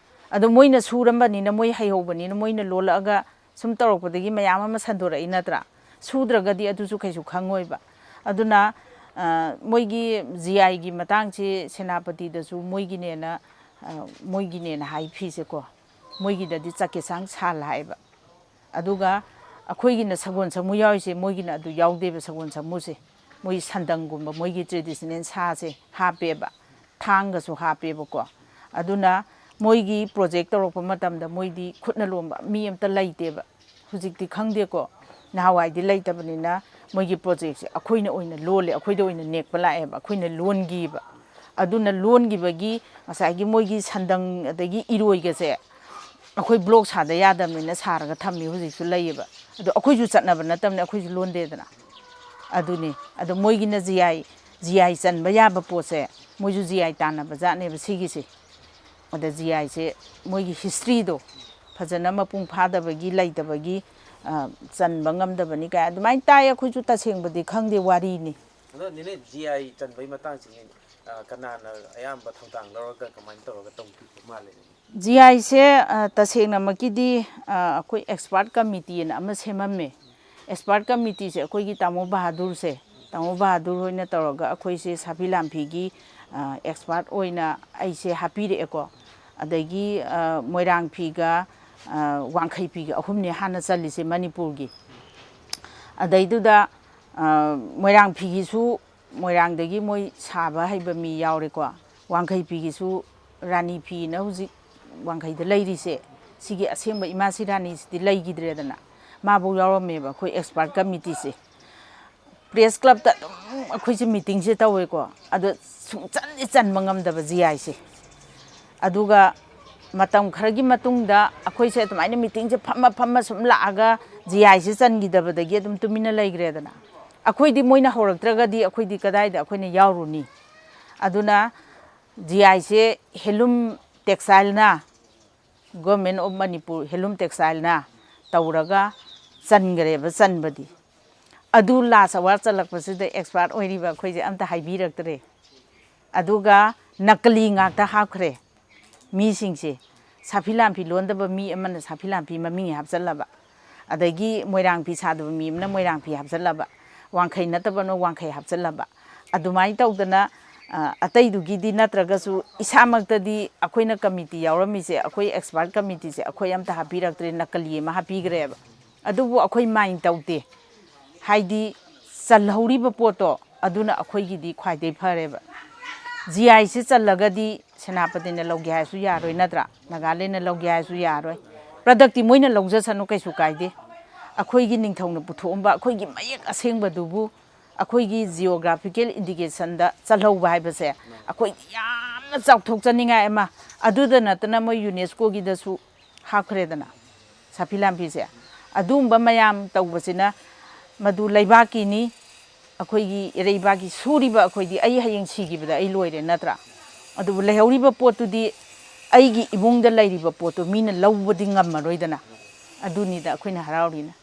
ꯑꯗꯣ ꯃꯣꯏꯅ ꯁꯨꯔꯝꯕꯅꯤꯅ, ꯃꯣꯏ ꯍꯩꯍꯧꯕꯅꯤꯅ, ꯃꯣꯏꯅ ꯂꯣꯜꯂꯛꯑꯒ ꯁꯨꯝ ꯇꯧꯔꯛꯄꯗꯒꯤ ꯃꯌꯥꯝ ꯑꯃ ꯁꯟꯗꯣꯔꯛꯏ ꯅꯠꯇ꯭ꯔꯥ? ꯁꯨꯗ꯭ꯔꯒꯗꯤ ꯑꯗꯨꯁꯨ ꯀꯩꯁꯨ ꯈꯪꯉꯣꯏꯕ꯫ ꯑꯗꯨꯅ, ꯑ, ꯃꯣꯏꯒꯤ ꯖꯤ ꯑꯥꯏꯒꯤ ꯃꯇꯥꯡꯁꯤ ꯁꯦꯅꯥꯄꯇꯤꯗꯁꯨ ꯃꯣꯏꯒꯤꯅꯦꯅ, ꯑ, ꯃꯣꯏꯒꯤꯅꯦꯅ ꯍꯥꯏ ꯐꯤꯁꯦꯀꯣ꯫ ꯃꯣꯏꯒꯤꯗꯗꯤ ꯆꯀꯦꯁꯥꯡ ꯁꯥꯜ ꯍꯥꯏꯌꯦꯕ꯫ ꯑꯗꯨꯒ ꯑꯩꯈꯣꯏꯒꯤꯅ ꯁꯒꯣꯜ ꯁꯥꯃꯨ ꯌꯥꯎꯔꯤꯁꯦ, ꯃꯣꯏꯒꯤꯅ ꯑꯗꯨ ꯌꯥꯎꯗꯦꯕ꯫ ꯁꯒꯣꯜ ꯁꯥꯃꯨꯁꯦ ꯃꯣꯏ ꯁꯟꯗꯪꯒꯨꯝꯕ, ꯃꯣꯏꯒꯤ traditional ꯁꯥꯁꯦ ꯍꯥꯞꯄꯦꯕ, ꯊꯥꯡꯒꯁꯨ ꯍꯥꯞꯄꯦꯕꯀꯣ꯫ ꯑꯗꯨꯅ ꯃꯣꯏꯒꯤ project ꯇꯧꯔꯛꯄ ꯃꯇꯝꯗ ꯃꯣꯏꯗꯤ ꯈꯨꯠꯅ ꯂꯣꯟꯕ ꯃꯤ ꯑꯝꯇ ꯂꯩꯇꯦꯕ꯫ ꯍꯧꯖꯤꯛꯇꯤ ꯈꯪꯗꯦꯀꯣ, ꯅꯍꯥꯟꯋꯥꯏꯗꯤ ꯂꯩꯇꯕꯅꯤꯅ ꯃꯣꯏꯒꯤ projectꯁꯦ ꯑꯩꯈꯣꯏꯅ ꯑꯣꯏꯅ ꯂꯣꯜꯂꯦ, ꯑꯩꯈꯣꯏꯗ ꯑꯣꯏꯅ ꯅꯦꯛꯄ ꯂꯥꯛꯑꯦꯕ, ꯑꯩꯈꯣꯏꯅ ꯂꯣꯟꯈꯤꯕ꯫ ꯑꯗꯨꯅ ꯂꯣꯟꯈꯤꯕꯒꯤ ꯉꯁꯥꯏꯒꯤ ꯃꯣꯏꯒꯤ ꯁꯟꯗꯪ ꯑꯗꯒꯤ ꯏꯔꯣꯏꯒꯁꯦ ꯑꯩꯈꯣꯏ block ꯁꯥꯗ ꯌꯥꯗꯕꯅꯤꯅ ꯁꯥꯔꯒ ꯊꯝꯃꯤ ꯍꯧꯖꯤꯛꯁꯨ ꯂꯩꯌꯦꯕ꯫ ꯑꯗꯣ ꯑꯩꯈꯣꯏꯁꯨ ꯆꯠꯅꯕ ꯅꯠꯇꯕꯅꯤ, ꯑꯩꯈꯣꯏꯁꯨ ꯂꯣꯟꯗꯦꯗꯅ꯫ ꯑꯗꯨꯅꯤ꯫ ꯑꯗꯣ ꯃꯣꯏꯒꯤꯅ ꯖꯤ ꯑꯥꯏ, ꯖꯤ ꯑꯥꯏ ꯆꯟꯕ ꯌꯥꯕ ꯄꯣꯠꯁꯦ ꯃꯣꯏꯁꯨ ꯖꯤ ꯑꯥꯏ ꯇꯥꯟꯅꯕ ꯖꯥꯠꯅꯦꯕ ꯁꯤꯒꯤꯁꯦ꯫ ꯑꯗ ꯖꯤ ꯑꯥꯏꯁꯦ ꯃꯣꯏꯒꯤ historyꯗꯣ ꯐꯖꯅ ꯃꯄꯨꯡ ꯐꯥꯗꯕꯒꯤ, ꯂꯩꯇꯕꯒꯤ, ꯑ, ꯆꯟꯕ ꯉꯝꯗꯕꯅꯤ ꯀꯥꯏ ꯑꯗꯨꯃꯥꯏꯅ ꯇꯥꯏ꯫ ꯑꯩꯈꯣꯏꯁꯨ ꯇꯁꯦꯡꯕꯗꯤ ꯈꯪꯗꯦ, ꯋꯥꯔꯤꯅꯤ꯫ ꯑꯗꯣ ꯅꯦꯅꯦ, ꯖꯤ ꯑꯥꯏ ꯆꯟꯕꯒꯤ ꯃꯇꯥꯡꯁꯤꯅꯤ, ꯑ, ꯀꯅꯥꯅ ꯑꯌꯥꯝꯕ ꯊꯧꯗꯥꯡ ꯂꯧꯔꯒ ꯀꯃꯥꯏꯅ ꯇꯧꯔꯒ ꯇꯧꯈꯤꯕ ꯃꯥꯜꯂꯦ? ꯖꯤ ꯑꯥꯏꯁꯦ, ꯑ, ꯇꯁꯦꯡꯅꯃꯛꯀꯤꯗꯤ, ꯑ, ꯑꯩꯈꯣꯏ expert committeeꯅ ꯑꯃ ꯁꯦꯝꯃꯝꯃꯦ꯫ Expert committeeꯁꯦ ꯑꯩꯈꯣꯏꯒꯤ ꯇꯥꯃꯣ ꯕꯍꯥꯗꯨꯔꯁꯦ, ꯇꯥꯃꯣ ꯕꯍꯥꯗꯨꯔ ꯍꯣꯏꯅ ꯇꯧꯔꯒ ꯑꯩꯈꯣꯏꯁꯦ ꯁꯥꯐꯤ ꯂꯥꯝꯐꯤꯒꯤ, ꯑ, expert ꯑꯣꯏꯅ ꯑꯩꯁꯦ ꯍꯥꯞꯄꯤꯔꯛꯑꯦꯀꯣ꯫ ꯑꯗꯒꯤ, ꯑ, ꯃꯣꯏꯔꯥꯡ ꯐꯤꯒ, ꯑ, ꯋꯥꯡꯈꯩ ꯐꯤꯒ ꯑꯍꯨꯝꯅꯦ ꯍꯥꯟꯅ ꯆꯜꯂꯤꯁꯦ ꯃꯅꯤꯄꯨꯔꯒꯤ꯫ ꯑꯗꯩꯗꯨꯗ, ꯑ, ꯃꯣꯏꯔꯥꯡ ꯐꯤꯒꯤꯁꯨ ꯃꯣꯏꯔꯥꯡꯗꯒꯤ ꯃꯣꯏ ꯁꯥꯕ ꯍꯩꯕ ꯃꯤ ꯌꯥꯎꯔꯦꯀꯣ꯫ ꯋꯥꯡꯈꯩ ꯐꯤꯒꯤꯁꯨ ꯔꯥꯅꯤ ꯐꯤꯅ ꯍꯧꯖꯤꯛ ꯋꯥꯡꯈꯩꯗ ꯂꯩꯔꯤꯁꯦ, ꯁꯤꯒꯤ ꯑꯁꯦꯡꯕ ꯏꯃꯥꯁꯤ ꯔꯥꯅꯤꯁꯤꯗꯤ ꯂꯩꯈꯤꯗ꯭ꯔꯦꯗꯅ, ꯃꯥꯐꯧ ꯌꯥꯎꯔꯝꯃꯦꯕ ꯑꯩꯈꯣꯏ expert committeeꯁꯦ꯫ Press clubꯇ ꯑꯗꯨꯝ ꯑꯩꯈꯣꯏꯁꯦ meetingꯁꯦ ꯇꯧꯋꯦꯀꯣ꯫ ꯑꯗꯣ ꯁꯨꯡꯆꯟꯗꯤ ꯆꯟꯕ ꯉꯝꯗꯕ ꯖꯤ ꯑꯥꯏꯁꯦ꯫ ꯑꯗꯨꯒ ꯃꯇꯝ ꯈꯔꯒꯤ ꯃꯇꯨꯡꯗ ꯑꯩꯈꯣꯏꯁꯦ ꯑꯗꯨꯃꯥꯏꯅ ꯃꯤꯇꯤꯡꯁꯦ ꯐꯝꯃ ꯐꯝꯃ ꯁꯨꯝ ꯂꯥꯛꯑꯒ ꯖꯤ ꯑꯥꯏꯁꯦ ꯆꯟꯈꯤꯗꯕꯗꯒꯤ ꯑꯗꯨꯝ ꯇꯨꯃꯤꯟꯅ ꯂꯩꯈ꯭ꯔꯦꯗꯅ꯫ ꯑꯩꯈꯣꯏꯗꯤ ꯃꯣꯏꯅ ꯍꯧꯔꯛꯇ꯭ꯔꯒꯗꯤ ꯑꯩꯈꯣꯏꯗꯤ ꯀꯗꯥꯏꯗ ꯑꯩꯈꯣꯏꯅ ꯌꯥꯎꯔꯨꯅꯤ? ꯑꯗꯨꯅ ꯖꯤ ꯑꯥꯏꯁꯦ ꯍꯦꯟꯂꯨꯝ ꯇꯦꯛꯁꯇꯥꯏꯜꯅ, Government of Manipur Handloom Textileꯅ ꯇꯧꯔꯒ ꯆꯟꯈ꯭ꯔꯦꯕ꯫ ꯆꯟꯕꯗꯤ ꯑꯗꯨ ꯂꯥꯁ ꯑꯋꯥꯔ ꯆꯜꯂꯛꯄꯁꯤꯗ ꯑꯦꯛꯁꯄꯥꯔꯠ ꯑꯣꯏꯔꯤꯕ ꯑꯩꯈꯣꯏꯁꯦ ꯑꯝꯇ ꯍꯥꯏꯕꯤꯔꯛꯇ꯭ꯔꯦ꯫ ꯑꯗꯨꯒ ꯅꯀꯂꯤ ꯉꯥꯛꯇ ꯍꯥꯞꯈ꯭ꯔꯦ ꯃꯤꯁꯤꯡꯁꯦ꯫ ꯁꯥꯐꯤ ꯂꯥꯟꯐꯤ ꯂꯣꯟꯗꯕ ꯃꯤ ꯑꯃꯅ ꯁꯥꯐꯤ ꯂꯥꯟꯐꯤ ꯃꯃꯤꯡ ꯍꯥꯞꯆꯜꯂꯕ, ꯑꯗꯒꯤ ꯃꯣꯏꯔꯥꯡ ꯐꯤ ꯁꯥꯗꯕ ꯃꯤ ꯑꯃꯅ ꯃꯣꯏꯔꯥꯡ ꯐꯤ ꯍꯥꯞꯆꯜꯂꯕ, ꯋꯥꯡꯈꯩ ꯅꯠꯇꯕꯅ ꯋꯥꯡꯈꯩ ꯍꯥꯞꯆꯜꯂꯕ, ꯑꯗꯨꯃꯥꯏꯅ ꯇꯧꯗꯅ, ꯑ, ꯑꯇꯩꯗꯨꯒꯤꯗꯤ ꯅꯠꯇ꯭ꯔꯒꯁꯨ ꯏꯁꯥꯃꯛꯇꯗꯤ ꯑꯩꯈꯣꯏꯅ ꯀꯃꯤꯇꯤ ꯌꯥꯎꯔꯝꯃꯤꯁꯦ, ꯑꯩꯈꯣꯏ ꯑꯦꯛꯁꯄꯥꯔꯠ ꯀꯃꯤꯇꯤꯁꯦ ꯑꯩꯈꯣꯏ ꯑꯝꯇ ꯍꯥꯞꯄꯤꯔꯛꯇ꯭ꯔꯦ, ꯅꯀꯂꯤ ꯑꯃ ꯍꯥꯞꯄꯤꯈ꯭ꯔꯦꯕ꯫ ꯑꯗꯨꯕꯨ ꯑꯩꯈꯣꯏ ꯃꯥꯏꯟ ꯇꯧꯗꯦ, ꯍꯥꯏꯗꯤ ꯆꯜꯍꯧꯔꯤꯕ ꯄꯣꯠꯇꯣ ꯑꯗꯨꯅ ꯑꯩꯈꯣꯏꯒꯤꯗꯤ ꯈ꯭ꯋꯥꯏꯗꯩ ꯐꯔꯦꯕ꯫ ꯖꯤ ꯑꯥꯏꯁꯦ ꯆꯜꯂꯒꯗꯤ ꯁꯦꯅꯥꯄꯇꯤꯅ ꯂꯧꯒꯦ ꯍꯥꯏꯔꯁꯨ ꯌꯥꯔꯣꯏ, ꯅꯠꯇ꯭ꯔꯥ? ꯅꯥꯒꯥꯂꯦꯟꯅ ꯂꯧꯒꯦ ꯍꯥꯏꯔꯁꯨ ꯌꯥꯔꯣꯏ꯫ ꯄ꯭ꯔꯗꯛꯇꯤ ꯃꯣꯏꯅ ꯂꯧꯖꯁꯅꯨ, ꯀꯩꯁꯨ ꯀꯥꯏꯗꯦ꯫ ꯑꯩꯈꯣꯏꯒꯤ ꯅꯤꯡꯊꯧꯅ ꯄꯨꯊꯣꯛꯑꯝꯕ ꯑꯩꯈꯣꯏꯒꯤ ꯃꯌꯦꯛ ꯑꯁꯦꯡꯕꯗꯨꯕꯨ ꯑꯩꯈꯣꯏꯒꯤ ꯖꯤꯑꯣꯒ꯭ꯔꯥꯐꯤꯀꯦꯜ ꯏꯟꯗꯤꯀꯦꯁꯟꯗ ꯆꯜꯍꯧꯕ ꯍꯥꯏꯕꯁꯦ ꯑꯩꯈꯣꯏꯗꯤ ꯌꯥꯝꯅ ꯆꯥꯎꯊꯣꯛꯆꯅꯤꯡꯉꯥꯏ ꯑꯃ꯫ ꯑꯗꯨꯗ ꯅꯠꯇꯅ ꯃꯣꯏ ꯌꯨꯅꯦꯁꯀꯣꯒꯤꯗꯁꯨ ꯍꯥꯞꯈ꯭ꯔꯦꯗꯅ ꯁꯥꯐꯤ ꯂꯥꯟꯐꯤꯁꯦ꯫ ꯑꯗꯨꯒꯨꯝꯕ ꯃꯌꯥꯝ ꯇꯧꯕꯁꯤꯅ ꯃꯗꯨ ꯂꯩꯕꯥꯛꯀꯤꯅꯤ, ꯑꯩꯈꯣꯏꯒꯤ ꯏꯔꯩꯕꯥꯛꯀꯤ ꯁꯨꯔꯤꯕ ꯑꯩꯈꯣꯏꯗꯤ꯫ ꯑꯩ ꯍꯌꯦꯡ ꯁꯤꯈꯤꯕꯗ ꯑꯩ ꯂꯣꯏꯔꯦ, ꯅꯠꯇ꯭ꯔꯥ? ꯑꯗꯨꯕꯨ ꯂꯩꯍꯧꯔꯤꯕ ꯄꯣꯠꯇꯨꯗꯤ ꯑꯩꯒꯤ ꯏꯃꯨꯡꯗ ꯂꯩꯔꯤꯕ ꯄꯣꯠꯇꯨ ꯃꯤꯅ ꯂꯧꯕꯗꯤ ꯉꯝꯃꯔꯣꯏꯗꯅ꯫ ꯑꯗꯨꯅꯤꯗ ꯑꯩꯈꯣꯏꯅ ꯍꯔꯥꯎꯔꯤꯅ꯫